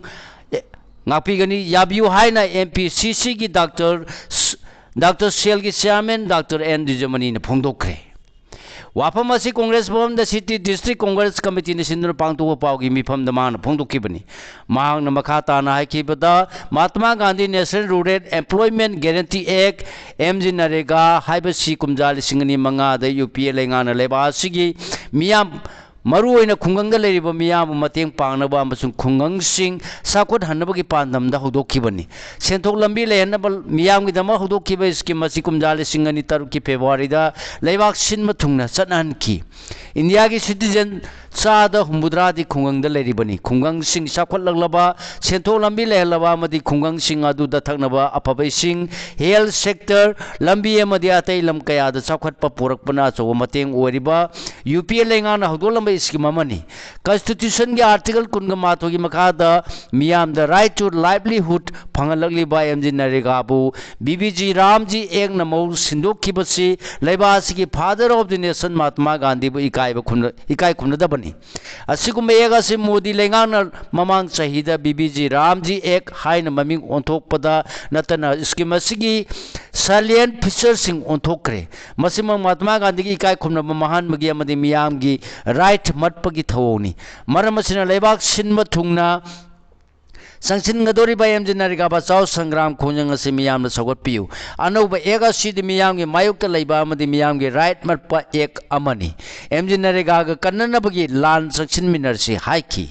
ꯑꯦ, ꯉꯥꯛꯄꯤꯒꯅꯤ, ꯌꯥꯕꯤꯌꯨ ꯍꯥꯏꯅ ꯑꯦꯝ ꯄꯤ ꯁꯤ ꯁꯤꯒꯤ ꯗꯥꯛꯇꯔ ꯁ-, ꯗꯥꯛꯇꯔ ꯁꯦꯜꯒꯤ ꯆꯤꯌꯥꯔꯃꯦꯟ ꯗꯥꯛꯇꯔ ꯑꯦꯟ ꯗꯤꯖꯃꯅꯤꯅ ꯐꯣꯡꯗꯣꯛꯈ꯭ꯔꯦ꯫ ꯋꯥꯐꯝ ꯑꯁꯤ ꯀꯣꯡꯒ꯭ꯔꯦꯁ ꯚꯕꯟꯗ ꯁꯤꯇꯤ ꯗꯤꯁꯇ꯭ꯔꯤꯛ ꯀꯣꯡꯒ꯭ꯔꯦꯁ ꯀꯃꯤꯇꯤꯅ ꯁꯤꯟꯗꯨꯅ ꯄꯥꯡꯊꯣꯛꯄ ꯄꯥꯎꯒꯤ ꯃꯤꯐꯝꯗ ꯃꯍꯥꯛꯅ ꯐꯣꯡꯗꯣꯛꯈꯤꯕꯅꯤ꯫ ꯃꯍꯥꯛꯅ ꯃꯈꯥ ꯇꯥꯅ ꯍꯥꯏꯈꯤꯕꯗ, Mahatma Gandhi national rural employment guarantee act, M G NREGA ꯍꯥꯏꯕꯁꯤ ꯀꯨꯝꯖꯥ ꯂꯤꯁꯤꯡ ꯑꯅꯤ ꯃꯉꯥꯗ ꯌꯨ ꯄꯤ ꯑꯦ ꯂꯩꯉꯥꯛꯅ ꯂꯩꯕꯥꯛ ꯑꯁꯤꯒꯤ ꯃꯤꯌꯥꯝ ꯃꯔꯨꯑꯣꯏꯅ ꯈꯨꯡꯒꯪꯗ ꯂꯩꯔꯤꯕ ꯃꯤꯌꯥꯝꯕꯨ ꯃꯇꯦꯡ ꯄꯥꯡꯅꯕ ꯑꯃꯁꯨꯡ ꯈꯨꯡꯒꯪꯁꯤꯡ ꯆꯥꯎꯈꯠꯍꯟꯅꯕꯒꯤ ꯄꯥꯟꯗꯝꯗ ꯍꯧꯗꯣꯛꯈꯤꯕꯅꯤ꯫ ꯁꯦꯟꯊꯣꯛ ꯂꯝꯕꯤ ꯂꯩꯍꯟꯅꯕ ꯃꯤꯌꯥꯝꯒꯤꯗꯃꯛ ꯍꯧꯗꯣꯛꯈꯤꯕ ꯁ꯭ꯀꯤꯝ ꯑꯁꯤ ꯀꯨꯝꯖꯥ ꯂꯤꯁꯤꯡ ꯑꯅꯤ ꯇꯔꯨꯛꯀꯤ ꯐꯦꯕ꯭ꯔꯨꯋꯥꯔꯤꯗ ꯂꯩꯕꯥꯛ ꯁꯤꯟꯕ ꯊꯨꯡꯅ ꯆꯠꯅꯍꯟꯈꯤ꯫ ꯏꯟꯗꯤꯌꯥꯒꯤ ꯁꯤꯇꯤꯖꯦꯟ ꯆꯥꯗ ꯍꯨꯝꯐꯨꯇꯔꯥꯗꯤ ꯈꯨꯡꯒꯪꯗ ꯂꯩꯔꯤꯕꯅꯤ꯫ ꯈꯨꯡꯒꯪꯁꯤꯡ ꯆꯥꯎꯈꯠꯂꯛꯂꯕ, ꯁꯦꯟꯊꯣꯛ ꯂꯝꯕꯤ ꯂꯩꯍꯜꯂꯕ ꯑꯃꯗꯤ ꯈꯨꯡꯒꯪꯁꯤꯡ ꯑꯗꯨꯗ ꯊꯛꯅꯕ ꯑꯐꯕ ꯏꯁꯤꯡ, ꯍꯦꯜꯊ ꯁꯦꯛꯇꯔ, ꯂꯝꯕꯤ ꯑꯃꯗꯤ ꯑꯇꯩ ꯂꯝ ꯀꯌꯥꯗ ꯆꯥꯎꯈꯠꯄ ꯄꯨꯔꯛꯄꯅ ꯑꯆꯧꯕ ꯃꯇꯦꯡ ꯑꯣꯏꯔꯤꯕ ꯌꯨ ꯄꯤ ꯑꯦ ꯂꯩꯉꯥꯛꯅ ꯍꯧꯗꯣꯛꯂꯝꯕ ꯁ꯭ꯀꯤꯝ ꯑꯃꯅꯤ꯫ ꯀꯟꯁꯇꯤꯇ꯭ꯌꯨꯁꯟꯒꯤ ꯑꯥꯔꯇꯤꯀꯜ ꯀꯨꯟꯒ ꯃꯥꯊꯣꯏꯒꯤ ꯃꯈꯥꯗ ꯃꯤꯌꯥꯝꯗ ꯔꯥꯏꯠ ꯇꯨ ꯂꯥꯏꯚꯂꯤꯍꯨꯗ ꯐꯪꯍꯜꯂꯛꯂꯤꯕ ꯑꯦꯝ ꯖꯤ ꯅꯔꯦꯒꯥꯕꯨ ꯕꯤ ꯕꯤ ꯖꯤ ꯔꯥꯝꯖꯤ ꯑꯦꯛꯅ ꯃꯍꯨꯠ ꯁꯤꯟꯗꯣꯛꯈꯤꯕꯁꯤ ꯂꯩꯕꯥꯛ ꯑꯁꯤꯒꯤ father of the nation Mahatma ꯒꯥꯟꯙꯤꯕꯨ ꯏꯀꯥꯏꯕ ꯈꯨꯝꯅ-, ꯏꯀꯥꯏ ꯈꯨꯝꯅꯗꯕꯅꯤ꯫ ꯑꯁꯤꯒꯨꯝꯕ ꯑꯦꯛ ꯑꯁꯤ ꯃꯣꯗꯤ ꯂꯩꯉꯥꯛꯅ ꯃꯃꯥꯡ ꯆꯍꯤꯗ ꯕꯤ ꯕꯤ ꯖꯤ ꯔꯥꯝꯖꯤ ꯑꯦꯛ ꯍꯥꯏꯅ ꯃꯃꯤꯡ ꯑꯣꯟꯊꯣꯛꯄꯗ ꯅꯠꯇꯅ ꯁ꯭ꯀꯤꯝ ꯑꯁꯤꯒꯤ ꯁꯥꯂꯤꯌꯦꯟ ꯐꯤꯆꯔꯁꯤꯡ ꯑꯣꯟꯊꯣꯛꯈ꯭ꯔꯦ꯫ ꯃꯁꯤꯃꯛ ꯃꯍꯥꯇꯃꯥ ꯒꯥꯟꯙꯤꯒꯤ ꯏꯀꯥꯏ ꯈꯨꯝꯅꯕ ꯃꯥꯡꯍꯟꯕꯒꯤ ꯑꯃꯗꯤ ꯃꯤꯌꯥꯝꯒꯤ ꯔꯥꯏꯠ ꯃꯠꯄꯒꯤ ꯊꯧꯑꯣꯡꯅꯤ꯫ ꯃꯔꯝ ꯑꯁꯤꯅ ꯂꯩꯕꯥꯛ ꯁꯤꯟꯕ ꯊꯨꯡꯅ ꯆꯪꯁꯤꯟꯒꯗꯧꯔꯤꯕ ꯑꯦꯝ ꯖꯤ ꯅꯔꯦꯒꯥ ꯕꯆꯥꯎ ꯁꯪꯒ꯭ꯔꯥꯝ ꯈꯣꯡꯖꯪ ꯑꯁꯤ ꯃꯤꯌꯥꯝꯅ ꯁꯧꯒꯠꯄꯤꯌꯨ꯫ ꯑꯅꯧꯕ ꯑꯦꯛ ꯑꯁꯤꯗꯤ ꯃꯤꯌꯥꯝꯒꯤ ꯃꯥꯌꯣꯛꯇ ꯂꯩꯕ ꯑꯃꯗꯤ ꯃꯤꯌꯥꯝꯒꯤ ꯔꯥꯏꯠ ꯃꯠꯄ ꯑꯦꯛ ꯑꯃꯅꯤ꯫ ꯑꯦꯝ ꯖꯤ ꯅꯔꯦꯒꯥꯒ ꯀꯟꯅꯅꯕꯒꯤ ꯂꯥꯟ ꯆꯪꯁꯤꯟꯃꯤꯟꯅꯔꯁꯤ ꯍꯥꯏꯈꯤ꯫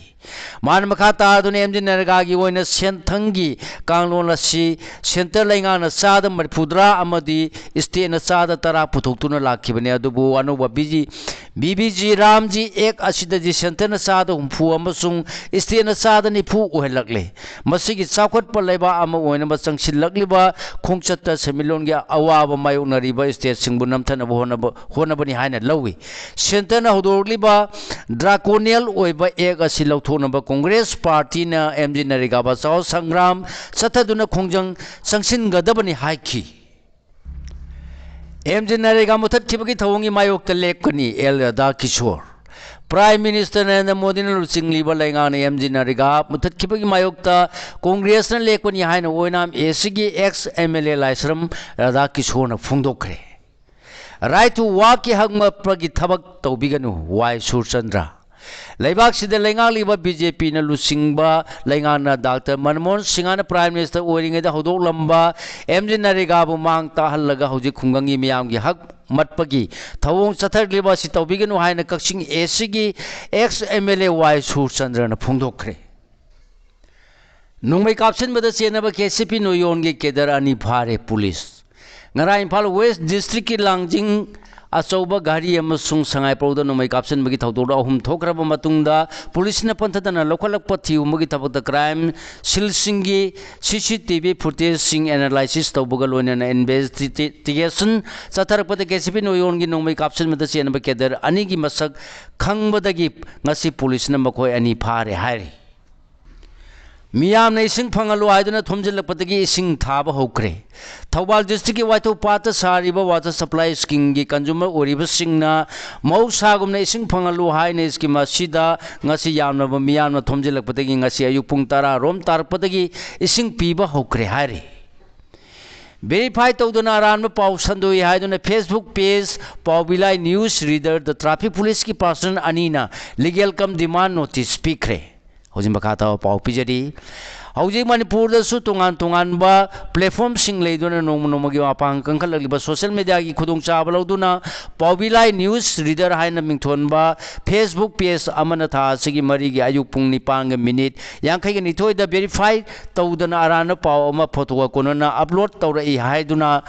ꯃꯥꯅ ꯃꯈꯥ ꯇꯥꯗꯨꯅ ꯑꯦꯝ ꯖꯤ ꯅꯔꯦꯒꯥꯒꯤ ꯑꯣꯏꯅ ꯁꯦꯟꯊꯪꯒꯤ ꯀꯥꯡꯂꯣꯟ ꯑꯁꯤ ꯁꯦꯟꯇꯔ ꯂꯩꯉꯥꯛꯅ ꯆꯥꯗ ꯃꯔꯤꯐꯨꯇꯔꯥ ꯑꯃꯗꯤ ꯁ꯭ꯇꯦꯠꯅ ꯆꯥꯗ ꯇꯔꯥ ꯄꯨꯊꯣꯛꯇꯨꯅ ꯂꯥꯛꯈꯤꯕꯅꯤ꯫ ꯑꯗꯨꯕꯨ ꯑꯅꯧꯕ B G, B B G ꯔꯥꯝꯖꯤ act ꯑꯁꯤꯗꯗꯤ ꯁꯦꯟꯇꯔꯅ ꯆꯥꯗ ꯍꯨꯝꯐꯨ ꯑꯃꯁꯨꯡ ꯁ꯭ꯇꯦꯠꯅ ꯆꯥꯗ ꯅꯤꯐꯨ ꯑꯣꯏꯍꯜꯂꯛꯂꯦ꯫ ꯃꯁꯤꯒꯤ ꯆꯥꯎꯈꯠꯄ ꯂꯩꯕꯥꯛ ꯑꯃ ꯑꯣꯏꯅꯕ ꯆꯪꯁꯤꯜꯂꯛꯂꯤꯕ ꯈꯣꯡꯆꯠꯇ ꯁꯦꯟꯃꯤꯠꯂꯣꯟꯒꯤ ꯑꯋꯥꯕ ꯃꯥꯌꯣꯛꯅꯔꯤꯕ ꯁ꯭ꯇꯦꯠꯁꯤꯡꯕꯨ ꯅꯝꯊꯅꯕ ꯍꯣꯠꯅꯕ, ꯍꯣꯠꯅꯕꯅꯤ ꯍꯥꯏꯅ ꯂꯧꯏ꯫ ꯁꯦꯟꯇꯔꯅ ꯍꯧꯗꯣꯔꯛꯂꯤꯕ ꯗ꯭ꯔꯥꯀꯣꯅꯤꯌꯦꯜ ꯑꯣꯏꯕ ꯑꯦꯛ ꯑꯁꯤ ꯂꯧꯊꯣꯛꯅꯕ ꯀꯣꯡꯒ꯭ꯔꯦꯁ ꯄꯥꯔꯇꯤꯅ ꯑꯦꯝ ꯖꯤ ꯅꯔꯦꯒꯥ ꯕꯆꯥꯎ ꯁꯪꯒ꯭ꯔꯥꯝ ꯆꯠꯊꯗꯨꯅ ꯈꯣꯡꯖꯪ ꯆꯪꯁꯤꯟꯒꯗꯕꯅꯤ ꯍꯥꯏꯈꯤ꯫ ꯑꯦꯝ ꯖꯤ ꯅꯔꯦꯒꯥ ꯃꯨꯊꯠꯈꯤꯕꯒꯤ ꯊꯧꯑꯣꯡꯒꯤ ꯃꯥꯌꯣꯛꯇ ꯂꯦꯞꯀꯅꯤ ꯑꯦꯜ ꯔꯥꯙꯥꯀꯤꯁꯣꯔ꯫ ꯄ꯭ꯔꯥꯏꯝ ꯃꯤꯅꯤꯁꯇꯔ ꯅꯔꯦꯟꯗ꯭ꯔ ꯃꯣꯗꯤꯅ ꯂꯨꯆꯤꯡꯂꯤꯕ ꯂꯩꯉꯥꯛꯅ ꯑꯦꯝ ꯖꯤ ꯅꯔꯦꯒꯥ ꯃꯨꯊꯠꯈꯤꯕꯒꯤ ꯃꯥꯌꯣꯛꯇ ꯀꯣꯡꯒ꯭ꯔꯦꯁꯅ ꯂꯦꯞꯀꯅꯤ ꯍꯥꯏꯅ ꯑꯣꯏꯅꯥꯝ ꯑꯦ ꯁꯤꯒꯤ ex M L A Laishram ꯔꯥꯙꯥꯀꯤꯁꯣꯔꯅ ꯐꯣꯡꯗꯣꯛꯈ꯭ꯔꯦ꯫ ꯔꯥꯏꯠ ꯇꯨ ꯋꯥꯛꯀꯤ ꯍꯛ ꯃꯠꯄꯒꯤ ꯊꯕꯛ ꯇꯧꯕꯤꯒꯅꯨ, ꯋꯥꯏ ꯁꯨꯔꯆꯟꯗ꯭ꯔ꯫ ꯂꯩꯕꯥꯛꯁꯤꯗ ꯂꯩꯉꯥꯛꯂꯤꯕ ꯕꯤ ꯖꯦ ꯄꯤꯅ ꯂꯨꯆꯤꯡꯕ ꯂꯩꯉꯥꯛꯅ ꯗꯥꯛꯇꯔ ꯃꯟꯃꯣꯍꯟ ꯁꯤꯡꯍꯅ ꯄ꯭ꯔꯥꯏꯝ ꯃꯤꯅꯤꯁꯇꯔ ꯑꯣꯏꯔꯤꯉꯩꯗ ꯍꯧꯗꯣꯛꯂꯝꯕ ꯑꯦꯝ ꯖꯤ ꯅꯔꯦꯒꯥꯕꯨ ꯃꯥꯡ ꯇꯥꯛꯍꯜꯂꯒ ꯍꯧꯖꯤꯛ ꯈꯨꯡꯒꯪꯒꯤ ꯃꯤꯌꯥꯝꯒꯤ ꯍꯛ ꯃꯠꯄꯒꯤ ꯊꯧꯑꯣꯡ ꯆꯠꯊꯔꯛꯂꯤꯕ ꯑꯁꯤ ꯇꯧꯕꯤꯒꯅꯨ ꯍꯥꯏꯅ ꯀꯛꯆꯤꯡ ꯑꯦ ꯁꯤꯒꯤ ꯑꯦꯛꯁ ꯑꯦꯝ ꯑꯦꯜ ꯑꯦ ꯋꯥꯏ ꯁꯨꯔꯆꯟꯗ꯭ꯔꯅ ꯐꯣꯡꯗꯣꯛꯈ꯭ꯔꯦ꯫ ꯅꯣꯡꯃꯩ ꯀꯥꯞꯁꯤꯟꯕꯗ ꯆꯦꯟꯅꯕ ꯀꯦ ꯁꯤ ꯄꯤ ꯅꯣꯌꯣꯟꯒꯤ ꯀꯦꯗꯔ ꯑꯅꯤ ꯐꯥꯔꯦ ꯄꯨꯂꯤꯁ꯫ ꯉꯔꯥꯡ ꯏꯝꯐꯥꯜ ꯋꯦꯁ ꯗꯤꯁꯇ꯭ꯔꯤꯛꯀꯤ ꯂꯥꯡꯖꯤꯡ ꯑꯆꯧꯕ ꯘꯔꯤ ꯑꯃꯁꯨꯡ ꯁꯉꯥꯏꯄ꯭ꯔꯧꯗ ꯅꯣꯡꯃꯩ ꯀꯥꯞꯁꯤꯟꯕꯒꯤ ꯊꯧꯗꯣꯛ ꯑꯍꯨꯝ ꯊꯣꯛꯈ꯭ꯔꯕ ꯃꯇꯨꯡꯗ ꯄꯨꯂꯤꯁꯅ ꯄꯟꯊꯗꯅ ꯂꯧꯈꯠꯂꯛꯄ ꯊꯤꯍꯨꯝꯕꯒꯤ ꯊꯕꯛꯇ ꯀ꯭ꯔꯥꯏꯝ ꯁꯤꯜꯁꯤꯡꯒꯤ ꯁꯤ ꯁꯤ ꯇꯤ ꯚꯤ ꯐꯨꯇꯦꯖꯁꯤꯡ ꯑꯦꯅꯥꯂꯥꯏꯁꯤꯁ ꯇꯧꯕꯒ ꯂꯣꯏꯅꯅ ꯏꯟꯚꯦꯁꯇꯤꯒꯦꯁꯟ ꯆꯠꯊꯔꯛꯄꯗ ꯀꯦ ꯁꯤ ꯄꯤ ꯅꯣꯌꯣꯟꯒꯤ ꯅꯣꯡꯃꯩ ꯀꯥꯞꯁꯤꯟꯕꯗ ꯆꯦꯟꯅꯕ ꯀꯦꯗꯔ ꯑꯅꯤꯒꯤ ꯃꯁꯛ ꯈꯪꯕꯗꯒꯤ ꯉꯁꯤ ꯄꯨꯂꯤꯁꯅ ꯃꯈꯣꯏ ꯑꯅꯤ ꯐꯥꯔꯦ ꯍꯥꯏꯔꯤ꯫ ꯃꯤꯌꯥꯝꯅ ꯏꯁꯤꯡ ꯐꯪꯍꯜꯂꯨ ꯍꯥꯏꯗꯨꯅ ꯊꯣꯝꯖꯤꯜꯂꯛꯄꯗꯒꯤ ꯏꯁꯤꯡ ꯊꯥꯕ ꯍꯧꯈ꯭ꯔꯦ꯫ ꯊꯧꯕꯥꯜ ꯗꯤꯁꯇ꯭ꯔꯤꯛꯀꯤ ꯋꯥꯏꯊꯧ ꯄꯥꯠꯇ ꯁꯥꯔꯤꯕ ꯋꯥꯇꯔ ꯁꯄ꯭ꯂꯥꯏ ꯁ꯭ꯀꯤꯝꯒꯤ ꯀꯟꯖꯨꯃꯔ ꯑꯣꯏꯔꯤꯕꯁꯤꯡꯅ ꯃꯍꯧꯁꯥꯒꯨꯝꯅ ꯏꯁꯤꯡ ꯐꯪꯍꯜꯂꯨ ꯍꯥꯏꯅ ꯁ꯭ꯀꯤꯝ ꯑꯁꯤꯗ ꯉꯁꯤ ꯌꯥꯝꯂꯕ ꯃꯤꯌꯥꯝꯅ ꯊꯣꯝꯖꯤꯜꯂꯛꯄꯗꯒꯤ ꯉꯁꯤ ꯑꯌꯨꯛ ꯄꯨꯡ ꯇꯔꯥ ꯔꯣꯝ ꯇꯥꯔꯛꯄꯗꯒꯤ ꯏꯁꯤꯡ ꯄꯤꯕ ꯍꯧꯈ꯭ꯔꯦ ꯍꯥꯏꯔꯤ꯫ ꯚꯦꯔꯤꯐꯥꯏ ꯇꯧꯗꯅ ꯑꯔꯥꯟꯕ ꯄꯥꯎ ꯁꯟꯗꯣꯛꯏ ꯍꯥꯏꯗꯨꯅ Facebook page ꯄꯥꯎꯕꯤꯂꯥꯏ news reader ꯗ traffic police ꯀꯤ personnel ꯑꯅꯤꯅ legal cum demand notice ꯄꯤꯈ꯭ꯔꯦ꯫ ꯍꯧꯖꯤꯛ ꯃꯈꯥ ꯇꯥꯕ ꯄꯥꯎ ꯄꯤꯖꯔꯤ꯫ ꯍꯧꯖꯤꯛ ꯃꯅꯤꯄꯨꯔꯗꯁꯨ ꯇꯣꯉꯥꯟ ꯇꯣꯉꯥꯟꯕ platform ꯁꯤꯡ ꯂꯩꯗꯨꯅ ꯅꯣꯡꯃ ꯅꯣꯡꯃꯒꯤ ꯃꯄꯥꯡ ꯀꯟꯈꯠꯂꯛꯂꯤꯕ social media ꯒꯤ ꯈꯨꯗꯣꯡꯆꯥꯕ ꯂꯧꯗꯨꯅ ꯄꯥꯎꯕꯤꯂꯥꯏ news reader ꯍꯥꯏꯅ ꯃꯤꯡꯊꯣꯟꯕ Facebook page ꯑꯃꯅ ꯊꯥ ꯑꯁꯤꯒꯤ ꯃꯔꯤꯒꯤ ꯑꯌꯨꯛ ꯄꯨꯡ ꯅꯤꯄꯥꯟꯒ minute ꯌꯥꯡꯈꯩꯒ ꯅꯤꯊꯣꯏꯗ verify ꯇꯧꯗꯅ ꯑꯔꯥꯟꯕ ꯄꯥꯎ ꯑꯃ ꯐꯣꯇꯣꯒ ꯀꯣꯟꯅꯅ upload ꯇꯧꯔꯛꯏ ꯍꯥꯏꯗꯨꯅ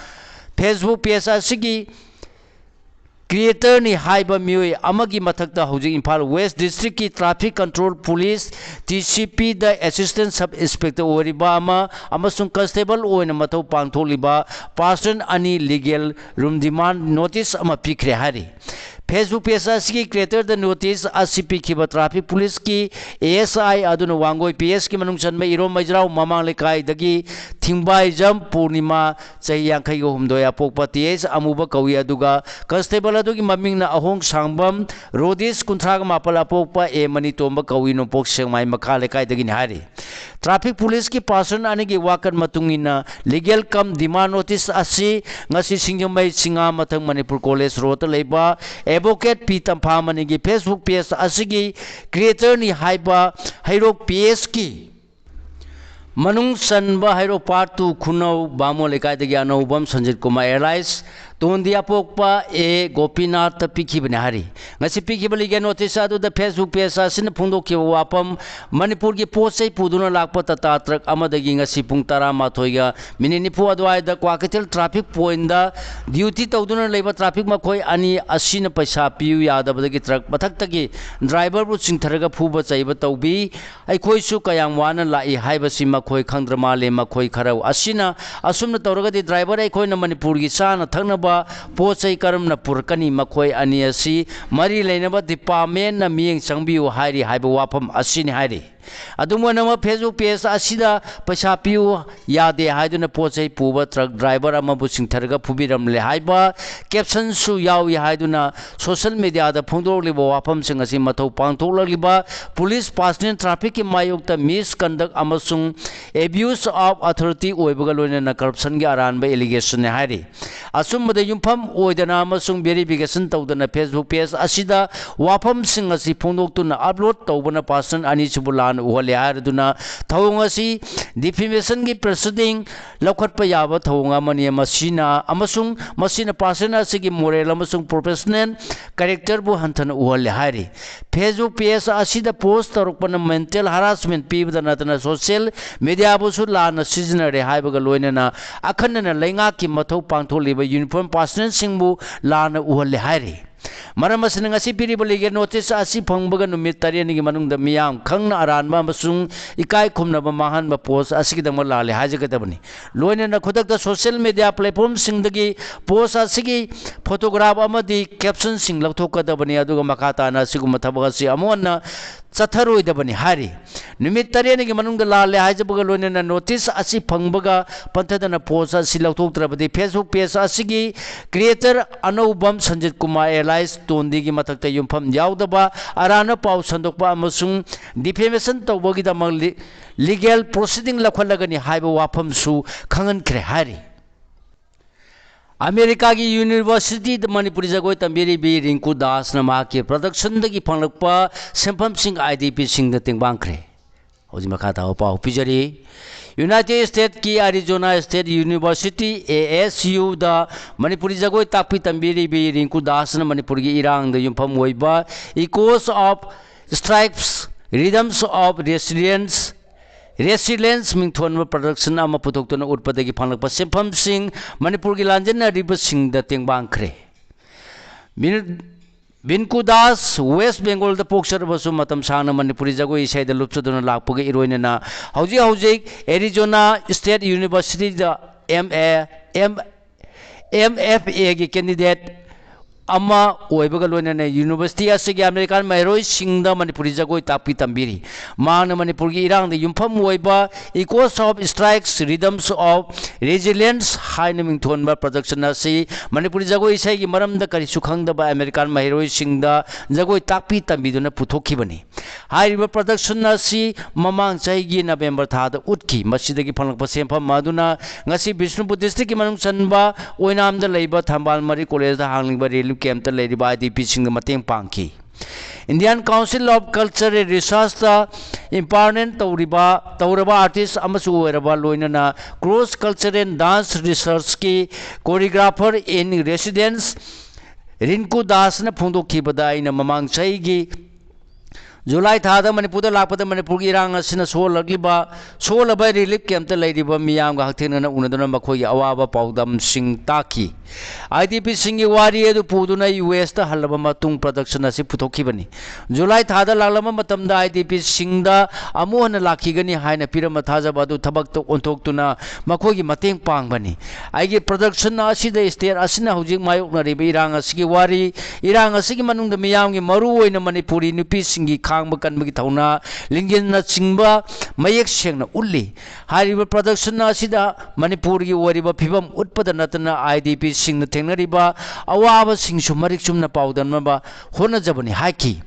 Facebook page ꯑꯁꯤꯒꯤ creator ꯅꯤ ꯍꯥꯏꯕ ꯃꯤꯑꯣꯏ ꯑꯃꯒꯤ ꯃꯊꯛꯇ ꯍꯧꯖꯤꯛ ꯏꯝꯐꯥꯜ West District ꯀꯤ Traffic Control Police, T C P ꯗ Assistant Sub Inspector ꯑꯣꯏꯔꯤꯕ ꯑꯃ ꯑꯃꯁꯨꯡ constable ꯑꯣꯏꯅ ꯃꯊꯧ ꯄꯥꯡꯊꯣꯛꯂꯤꯕ personnel ꯑꯅꯤ legal cum demand notice ꯑꯃ ꯄꯤꯈ꯭ꯔꯦ ꯍꯥꯏꯔꯤ꯫ Facebook page ꯑꯁꯤꯒꯤ creator ꯗ notice ꯑꯁꯤ ꯄꯤꯈꯤꯕ traffic police ꯀꯤ A S I ꯑꯗꯨꯅ ꯋꯥꯡꯒꯣꯏ P S ꯀꯤ ꯃꯅꯨꯡ ꯆꯟꯕ ꯏꯔꯣꯝ ꯃꯩꯖ꯭ꯔꯥꯎ ꯃꯃꯥꯡ ꯂꯩꯀꯥꯏꯗꯒꯤ ꯊꯤꯡꯕꯥꯏꯖꯝ ꯄꯨꯔꯅꯤꯃꯥ, ꯆꯍꯤ ꯌꯥꯡꯈꯩꯒ ꯍꯨꯝꯗꯣꯏ, ꯑꯄꯣꯛꯄ T H ꯑꯃꯨꯕ ꯀꯧꯏ, ꯑꯗꯨꯒ constable ꯑꯗꯨꯒꯤ ꯃꯃꯤꯡꯅ ꯑꯍꯣꯡ ꯁꯥꯡꯕꯝ ꯔꯣꯗꯤꯁ, ꯀꯨꯟꯊ꯭ꯔꯥꯒ ꯃꯥꯄꯜ, ꯑꯄꯣꯛꯄ A ꯃꯅꯤꯇꯣꯝꯕ ꯀꯧꯏ, ꯅꯣꯡꯄꯣꯛ ꯁꯦꯛꯃꯥꯏ ꯃꯈꯥ ꯂꯩꯀꯥꯏꯗꯒꯤꯅꯤ ꯍꯥꯏꯔꯤ꯫ Traffic police ꯀꯤ personnel ꯑꯅꯤꯒꯤ ꯋꯥꯀꯠ ꯃꯇꯨꯡ ꯏꯟꯅ legal cum demand notice ꯑꯁꯤ ꯉꯁꯤ ꯁꯤꯡꯖꯃꯩ ꯆꯤꯉꯥꯃꯊꯪ ꯃꯅꯤꯄꯨꯔ College Road ꯇ ꯂꯩꯕ ꯑꯦꯗꯚꯣꯀꯦꯠ ꯄꯤ ꯇꯝꯐꯥꯃꯅꯤꯒꯤ Facebook page ꯑꯁꯤꯒꯤ creatorꯅꯤ ꯍꯥꯏꯕ ꯍꯩꯔꯣꯛ P S ꯀꯤ ꯃꯅꯨꯡ ꯆꯟꯕ ꯍꯩꯔꯣꯛ Part two ꯈꯨꯅꯧ ꯕꯥꯃꯣꯟ ꯂꯩꯀꯥꯏꯗꯒꯤ ꯑꯅꯧꯕꯝ ꯁꯟꯖꯤꯠ ꯀꯨꯃꯥꯔ alias ꯇꯣꯟꯗꯤ ꯑꯄꯣꯛꯄ A ꯒꯣꯄꯤꯅꯥꯊꯇ ꯄꯤꯈꯤꯕꯅꯤ ꯍꯥꯏꯔꯤ꯫ ꯉꯁꯤ ꯄꯤꯈꯤꯕ legal notice ꯑꯗꯨꯗ Facebook page ꯑꯁꯤꯅ ꯐꯣꯡꯗꯣꯛꯈꯤꯕ ꯋꯥꯐꯝ, ꯃꯅꯤꯄꯨꯔꯒꯤ ꯄꯣꯠ ꯆꯩ ꯄꯨꯗꯨꯅ ꯂꯥꯛꯄ ꯇꯥꯇꯥ ꯇ꯭ꯔꯛ ꯑꯃꯗꯒꯤ ꯉꯁꯤ ꯄꯨꯡ ꯇꯔꯥꯃꯥꯊꯣꯏꯒ ꯃꯤꯅꯤꯠ ꯅꯤꯐꯨ ꯑꯗꯨꯋꯥꯏꯗ ꯀ꯭ꯋꯥꯀꯩꯊꯦꯜ traffic pointꯗ duty ꯇꯧꯗꯨꯅ ꯂꯩꯕ traffic ꯃꯈꯣꯏ ꯑꯅꯤ ꯑꯁꯤꯅ ꯄꯩꯁꯥ ꯄꯤꯌꯨ ꯌꯥꯗꯕꯗꯒꯤ ꯇ꯭ꯔꯛ ꯃꯊꯛꯇꯒꯤ ꯗ꯭ꯔꯥꯏꯚꯔꯕꯨ ꯆꯤꯡꯊꯔꯒ ꯐꯨꯕ ꯆꯩꯕ ꯇꯧꯕꯤ꯫ ꯑꯩꯈꯣꯏꯁꯨ ꯀꯌꯥꯝ ꯋꯥꯅ ꯂꯥꯛꯏ ꯍꯥꯏꯕꯁꯤ ꯃꯈꯣꯏ ꯈꯪꯗ꯭ꯔ ꯃꯥꯜꯂꯦ꯫ ꯃꯈꯣꯏ ꯈꯔ ꯑꯁꯤꯅ ꯑꯁꯨꯝꯅ ꯇꯧꯔꯒꯗꯤ ꯗ꯭ꯔꯥꯏꯚꯔ ꯑꯩꯈꯣꯏꯅ ꯃꯅꯤꯄꯨꯔꯒꯤ ꯆꯥꯅ ꯊꯛꯅꯕ ꯄꯣꯠ ꯆꯩ ꯀꯔꯝꯅ ꯄꯨꯔꯛꯀꯅꯤ? ꯃꯈꯣꯏ ꯑꯅꯤ ꯑꯁꯤ ꯃꯔꯤ ꯂꯩꯅꯕ departmentꯅ ꯃꯤꯠꯌꯦꯡ ꯆꯪꯕꯤꯌꯨ ꯍꯥꯏꯔꯤ ꯍꯥꯏꯕ ꯋꯥꯐꯝ ꯑꯁꯤꯅꯤ ꯍꯥꯏꯔꯤ꯫ ꯑꯗꯨꯝ ꯑꯣꯏꯅꯃꯛ, Facebook page ꯑꯁꯤꯗ ꯄꯩꯁꯥ ꯄꯤꯌꯨ ꯌꯥꯗꯦ ꯍꯥꯏꯗꯨꯅ ꯄꯣꯠ ꯆꯩ ꯄꯨꯕ ꯇ꯭ꯔꯛ ꯗ꯭ꯔꯥꯏꯚꯔ ꯑꯃꯕꯨ ꯆꯤꯡꯊꯔꯒ ꯐꯨꯕꯤꯔꯝꯂꯦ ꯍꯥꯏꯕ captionꯁꯨ ꯌꯥꯎꯏ ꯍꯥꯏꯗꯨꯅ social mediaꯗ ꯐꯣꯡꯗꯣꯔꯛꯂꯤꯕ ꯋꯥꯐꯝꯁꯤꯡ ꯑꯁꯤ ꯃꯊꯧ ꯄꯥꯡꯊꯣꯛꯂꯛꯂꯤꯕ police personnel trafficꯀꯤ ꯃꯥꯌꯣꯛꯇ misconduct ꯑꯃꯁꯨꯡ abuse of authority ꯑꯣꯏꯕꯒ ꯂꯣꯏꯅꯅ corruptionꯒꯤ ꯑꯔꯥꯟꯕ allegationꯅꯤ ꯍꯥꯏꯔꯤ꯫ ꯑꯆꯨꯝꯕꯗ ꯌꯨꯝꯐꯝ ꯑꯣꯏꯗꯅ ꯑꯃꯁꯨꯡ verification ꯇꯧꯗꯅ Facebook page ꯑꯁꯤꯗ ꯋꯥꯐꯝꯁꯤꯡ ꯑꯁꯤ ꯐꯣꯡꯗꯣꯛꯇꯨꯅ upload ꯇꯧꯕꯅ person ꯑꯅꯤꯁꯤꯕꯨ ꯂꯥꯟꯅ ꯎꯍꯜꯂꯦ ꯍꯥꯏꯔꯗꯨꯅ ꯊꯧꯑꯣꯡ ꯑꯁꯤ defamationꯒꯤ proceeding ꯂꯧꯈꯠꯄ ꯌꯥꯕ ꯊꯧꯑꯣꯡ ꯑꯃꯅꯤ꯫ ꯃꯁꯤꯅ, ꯑꯃꯁꯨꯡ ꯃꯁꯤꯅ person ꯑꯁꯤꯒꯤ moral ꯑꯃꯁꯨꯡ professional characterꯕꯨ ꯍꯟꯊꯅ ꯎꯍꯜꯂꯦ ꯍꯥꯏꯔꯤ꯫ Facebook page ꯑꯁꯤꯗ post ꯇꯧꯔꯛꯄꯅ mental harassment ꯄꯤꯕꯗ ꯅꯠꯇꯅ social mediaꯕꯨꯁꯨ ꯂꯥꯟꯅ ꯁꯤꯖꯤꯟꯅꯔꯦ ꯍꯥꯏꯕꯒ ꯂꯣꯏꯅꯅ ꯑꯈꯟꯅꯅ ꯂꯩꯉꯥꯛꯀꯤ ꯃꯊꯧ ꯄꯥꯡꯊꯣꯛꯂꯤꯕ uniform personnelꯁꯤꯡꯕꯨ ꯂꯥꯟꯅ ꯎꯍꯜꯂꯦ ꯍꯥꯏꯔꯤ꯫ ꯃꯔꯝ ꯑꯁꯤꯅ, ꯉꯁꯤ ꯄꯤꯔꯤꯕ legal notice ꯑꯁꯤ ꯐꯪꯕꯒ ꯅꯨꯃꯤꯠ ꯇꯔꯦꯠꯅꯤꯒꯤ ꯃꯅꯨꯡꯗ ꯃꯤꯌꯥꯝ ꯈꯪꯅ ꯑꯔꯥꯟꯕ ꯑꯃꯁꯨꯡ ꯏꯀꯥꯏ ꯈꯨꯝꯅꯕ ꯃꯥꯡꯍꯟꯕ post ꯑꯁꯤꯒꯤꯗꯃꯛ ꯂꯥꯜꯂꯦ ꯍꯥꯏꯖꯒꯗꯕꯅꯤ꯫ ꯂꯣꯏꯅꯅ ꯈꯨꯗꯛꯇ social media platformꯁꯤꯡꯗꯒꯤ post ꯑꯁꯤꯒꯤ photograph ꯑꯃꯗꯤ captionꯁꯤꯡ ꯂꯧꯊꯣꯛꯀꯗꯕꯅꯤ, ꯑꯗꯨꯒ ꯃꯈꯥ ꯇꯥꯅ ꯑꯁꯤꯒꯨꯝꯕ ꯊꯕꯛ ꯑꯁꯤ ꯑꯃꯨꯛ ꯍꯟꯅ ꯆꯠꯊꯔꯣꯏꯗꯕꯅꯤ ꯍꯥꯏꯔꯤ꯫ ꯅꯨꯃꯤꯠ ꯇꯔꯦꯠꯅꯤꯒꯤ ꯃꯅꯨꯡꯗ ꯂꯥꯜꯂꯦ ꯍꯥꯏꯖꯕꯒ ꯂꯣꯏꯅꯅ notice ꯑꯁꯤ ꯐꯪꯕꯒ ꯄꯟꯊꯗꯅ post ꯑꯁꯤ ꯂꯧꯊꯣꯛꯇ꯭ꯔꯕꯗꯤ Facebook page ꯑꯁꯤꯒꯤ creator ꯑꯅꯧꯕꯝ ꯁꯟꯖꯤꯠ ꯀꯨꯃꯥꯔ alias ꯇꯣꯟꯗꯤꯒꯤ ꯃꯊꯛꯇ ꯌꯨꯝꯐꯝ ꯌꯥꯎꯗꯕ ꯑꯔꯥꯟꯕ ꯄꯥꯎ ꯁꯟꯗꯣꯛꯄ ꯑꯃꯁꯨꯡ defamation ꯇꯧꯕꯒꯤꯗꯃꯛ ꯂꯤ-, legal proceeding ꯂꯧꯈꯠꯂꯒꯅꯤ ꯍꯥꯏꯕ ꯋꯥꯐꯝꯁꯨ ꯈꯪꯍꯟꯈ꯭ꯔꯦ ꯍꯥꯏꯔꯤ꯫ ꯑꯃꯦꯔꯤꯀꯥꯒꯤ ꯌꯨꯅꯤꯚꯔꯁꯤꯇꯤꯗ ꯃꯅꯤꯄꯨꯔꯤ ꯖꯒꯣꯏ ꯇꯝꯕꯤꯔꯤꯕꯤ ꯔꯤꯡꯀꯨ ꯗꯥꯁꯅ ꯃꯍꯥꯛꯀꯤ ꯄ꯭ꯔꯗꯛꯁꯟꯗꯒꯤ ꯐꯪꯂꯛꯄ ꯁꯦꯟꯐꯝꯁꯤꯡ ꯑꯥꯏ ꯗꯤ ꯄꯤꯁꯤꯡꯗ ꯇꯦꯡꯕꯥꯡꯈ꯭ꯔꯦ꯫ ꯍꯧꯖꯤꯛ ꯃꯈꯥ ꯇꯥꯕ ꯄꯥꯎ ꯄꯤꯖꯔꯤ꯫ ꯌꯨꯅꯥꯏꯇꯦꯗ ꯁ꯭ꯇꯦꯠꯀꯤ ꯑꯔꯤꯖꯣꯅꯥ ꯁ꯭ꯇꯦꯠ ꯌꯨꯅꯤꯚꯔꯁꯤꯇꯤ, ꯑꯦ ꯑꯦꯁ ꯌꯨꯗ ꯃꯅꯤꯄꯨꯔꯤ ꯖꯒꯣꯏ ꯇꯥꯛꯄꯤ ꯇꯝꯕꯤꯔꯤꯕꯤ ꯔꯤꯡꯀꯨ ꯗꯥꯁꯅ ꯃꯅꯤꯄꯨꯔꯒꯤ ꯏꯔꯥꯡꯗ ꯌꯨꯝꯐꯝ ꯑꯣꯏꯕ Echoes of Stripes, Rhythms of Resilience, Resilience ꯃꯤꯡꯊꯣꯟꯕ ꯄ꯭ꯔꯗꯛꯁꯟ ꯑꯃ ꯄꯨꯊꯣꯛꯇꯨꯅ ꯎꯠꯄꯗꯒꯤ ꯐꯪꯂꯛꯄ ꯁꯦꯟꯐꯝꯁꯤꯡ ꯃꯅꯤꯄꯨꯔꯒꯤ ꯂꯥꯟꯖꯦꯟꯅꯔꯤꯕꯁꯤꯡꯗ ꯇꯦꯡꯕꯥꯡꯈ꯭ꯔꯦ꯫ ꯕꯤꯟ-, ꯕꯤꯟꯀꯨ ꯗꯥꯁ ꯋꯦꯁ ꯕꯦꯡꯒꯣꯜꯗ ꯄꯣꯛꯆꯔꯕꯁꯨ ꯃꯇꯝ ꯁꯥꯡꯅ ꯃꯅꯤꯄꯨꯔꯤ ꯖꯒꯣꯏ ꯏꯁꯩꯗ ꯂꯨꯞꯆꯗꯨꯅ ꯂꯥꯛꯄꯒ ꯏꯔꯣꯏꯅꯅ ꯍꯧꯖꯤꯛ ꯍꯧꯖꯤꯛ ꯑꯦꯔꯤꯖꯣꯅꯥ ꯁ꯭ꯇꯦꯠ ꯌꯨꯅꯤꯚꯔꯁꯤꯇꯤꯗ M A, M, M F ꯑꯦꯒꯤ ꯀꯦꯟꯗꯤꯗꯦꯠ ꯑꯃ ꯑꯣꯏꯕꯒ ꯂꯣꯏꯅꯅ ꯌꯨꯅꯤꯚꯔꯁꯤꯇꯤ ꯑꯁꯤꯒꯤ ꯑꯃꯦꯔꯤꯀꯥꯟ ꯃꯍꯩꯔꯣꯏꯁꯤꯡꯗ ꯃꯅꯤꯄꯨꯔꯤ ꯖꯒꯣꯏ ꯇꯥꯛꯄꯤ ꯇꯝꯕꯤꯔꯤ꯫ ꯃꯍꯥꯛꯅ ꯃꯅꯤꯄꯨꯔꯒꯤ ꯏꯔꯥꯡꯗ ꯌꯨꯝꯐꯝ ꯑꯣꯏꯕ Echoes of Stripes, Rhythms of Resilience ꯍꯥꯏꯅ ꯃꯤꯡꯊꯣꯟꯕ ꯄ꯭ꯔꯗꯛꯁꯟ ꯑꯁꯤ ꯃꯅꯤꯄꯨꯔꯤ ꯖꯒꯣꯏ ꯏꯁꯩꯒꯤ ꯃꯔꯝꯗ ꯀꯔꯤꯁꯨ ꯈꯪꯗꯕ ꯑꯃꯦꯔꯤꯀꯥꯟ ꯃꯍꯩꯔꯣꯏꯁꯤꯡꯗ ꯖꯒꯣꯏ ꯇꯥꯛꯄꯤ ꯇꯝꯕꯤꯗꯨꯅ ꯄꯨꯊꯣꯛꯈꯤꯕꯅꯤ꯫ ꯍꯥꯏꯔꯤꯕ ꯄ꯭ꯔꯗꯛꯁꯟ ꯑꯁꯤ ꯃꯃꯥꯡ ꯆꯍꯤꯒꯤ ꯅꯕꯦꯝꯕꯔ ꯊꯥꯗ ꯎꯠꯈꯤ꯫ ꯃꯁꯤꯗꯒꯤ ꯐꯪꯂꯛꯄ ꯁꯦꯟꯐꯝ ꯑꯗꯨꯅ ꯉꯁꯤ ꯕꯤꯁꯅꯨꯄꯨꯔ ꯗꯤꯁꯇ꯭ꯔꯤꯛꯀꯤ ꯃꯅꯨꯡ ꯆꯟꯕ ꯑꯣꯏꯅꯥꯝꯗ ꯂꯩꯕ ꯊꯝꯕꯥꯜ ꯃꯔꯤ ꯀꯣꯂꯦꯖꯇ ꯍꯥꯡꯂꯤꯕ ꯔꯤꯂꯤꯐ ꯀꯦꯝꯞꯇ ꯂꯩꯔꯤꯕ ꯑꯥꯏ ꯗꯤ ꯄꯤꯁꯤꯡꯗ ꯃꯇꯦꯡ ꯄꯥꯡꯈꯤ꯫ Indian Council of Cultural Researchꯇ empanel ꯇꯧꯔꯤꯕ, ꯇꯧꯔꯕ ꯑꯥꯔꯇꯤꯁ ꯑꯃꯁꯨ ꯑꯣꯏꯔꯕ, ꯂꯣꯏꯅꯅ cross cultural dance researchꯀꯤ choreographer in residence ꯔꯤꯟꯀꯨ ꯗꯥꯁꯅ ꯐꯣꯡꯗꯣꯛꯈꯤꯕꯗ, ꯑꯩꯅ ꯃꯃꯥꯡ ꯆꯍꯤꯒꯤ ꯖꯨꯂꯥꯏ ꯊꯥꯗ ꯃꯅꯤꯄꯨꯔꯗ ꯂꯥꯛꯄꯗ ꯃꯅꯤꯄꯨꯔꯒꯤ ꯏꯔꯥꯡ ꯑꯁꯤꯅ ꯁꯣꯛꯍꯜꯂꯛꯂꯤꯕ, ꯁꯣꯛꯍꯜꯂꯕ ꯔꯤꯂꯤꯐ ꯀꯦꯝꯞꯇ ꯂꯩꯔꯤꯕ ꯃꯤꯌꯥꯝꯒ ꯍꯛꯊꯦꯡꯅꯅ ꯎꯅꯗꯨꯅ ꯃꯈꯣꯏꯒꯤ ꯑꯋꯥꯕ ꯄꯥꯎꯗꯝꯁꯤꯡ ꯇꯥꯈꯤ꯫ ꯑꯥꯏ ꯗꯤ ꯄꯤꯁꯤꯡꯒꯤ ꯋꯥꯔꯤ ꯑꯗꯨ ꯄꯨꯗꯨꯅ ꯌꯨ ꯑꯦꯁꯇ ꯍꯜꯂꯕ ꯃꯇꯨꯡ ꯄ꯭ꯔꯗꯛꯁꯟ ꯑꯁꯤ ꯄꯨꯊꯣꯛꯈꯤꯕꯅꯤ꯫ ꯖꯨꯂꯥꯏ ꯊꯥꯗ ꯂꯥꯛꯂꯝꯕ ꯃꯇꯝꯗ ꯑꯥꯏ ꯗꯤ ꯄꯤꯁꯤꯡꯗ ꯑꯃꯨꯛ ꯍꯟꯅ ꯂꯥꯛꯈꯤꯒꯅꯤ ꯍꯥꯏꯅ ꯄꯤꯔꯝꯕ ꯊꯥꯖꯕ ꯑꯗꯨ ꯊꯕꯛꯇ ꯑꯣꯟꯊꯣꯛꯇꯨꯅ ꯃꯈꯣꯏꯒꯤ ꯃꯇꯦꯡ ꯄꯥꯡꯕꯅꯤ꯫ ꯑꯩꯒꯤ ꯄ꯭ꯔꯗꯛꯁꯟ ꯑꯁꯤꯗ ꯁ꯭ꯇꯦꯠ ꯑꯁꯤꯅ ꯍꯧꯖꯤꯛ ꯃꯥꯌꯣꯛꯅꯔꯤꯕ ꯏꯔꯥꯡ ꯑꯁꯤꯒꯤ ꯋꯥꯔꯤ, ꯏꯔꯥꯡ ꯑꯁꯤꯒꯤ ꯃꯅꯨꯡꯗ ꯃꯤꯌꯥꯝꯒꯤ, ꯃꯔꯨꯑꯣꯏꯅ ꯃꯅꯤꯄꯨꯔꯤ ꯅꯨꯄꯤꯁꯤꯡꯒꯤ ꯈꯥꯡꯕ ꯀꯟꯕꯒꯤ ꯊꯧꯅꯥ, ꯂꯤꯡꯖꯦꯜꯅꯆꯤꯡꯕ ꯃꯌꯦꯛ ꯁꯦꯡꯅ ꯎꯠꯂꯤ꯫ ꯍꯥꯏꯔꯤꯕ ꯄ꯭ꯔꯗꯛꯁꯟ ꯑꯁꯤꯗ ꯃꯅꯤꯄꯨꯔꯒꯤ ꯑꯣꯏꯔꯤꯕ ꯐꯤꯕꯝ ꯎꯠꯄꯗ ꯅꯠꯇꯅ ꯑꯥꯏ ꯗꯤ ꯄꯤꯁꯤꯡꯅ ꯊꯦꯡꯅꯔꯤꯕ ꯑꯋꯥꯕꯁꯤꯡꯁꯨ ꯃꯔꯤꯛ ꯆꯨꯝꯅ ꯄꯥꯎꯗꯝꯅꯕ ꯍꯣꯠꯅꯖꯕꯅꯤ ꯍꯥꯏꯈꯤ꯫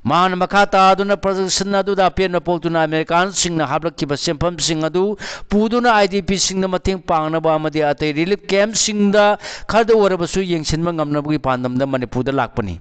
ꯃꯍꯥꯛꯅ ꯃꯈꯥ ꯇꯥꯗꯨꯅ ꯄ꯭ꯔꯗꯛꯁꯟ ꯑꯗꯨꯗ ꯑꯄꯦꯟꯕ ꯄꯣꯛꯇꯨꯅ ꯑꯃꯦꯔꯤꯀꯥꯟꯁꯤꯡꯅ ꯍꯥꯞꯂꯛꯈꯤꯕ ꯁꯦꯟꯐꯝꯁꯤꯡ ꯑꯗꯨ ꯄꯨꯗꯨꯅ IDPꯁꯤꯡꯗ ꯃꯇꯦꯡ ꯄꯥꯡꯅꯕ ꯑꯃꯗꯤ ꯑꯇꯩ ꯔꯤꯂꯤꯐ ꯀꯦꯝꯞꯁꯤꯡꯗ ꯈꯔꯗ ꯑꯣꯏꯔꯕꯁꯨ ꯌꯦꯡꯁꯤꯟꯕ ꯉꯝꯅꯕꯒꯤ ꯄꯥꯟꯗꯝꯗ ꯃꯅꯤꯄꯨꯔꯗ ꯂꯥꯛꯄꯅꯤ꯫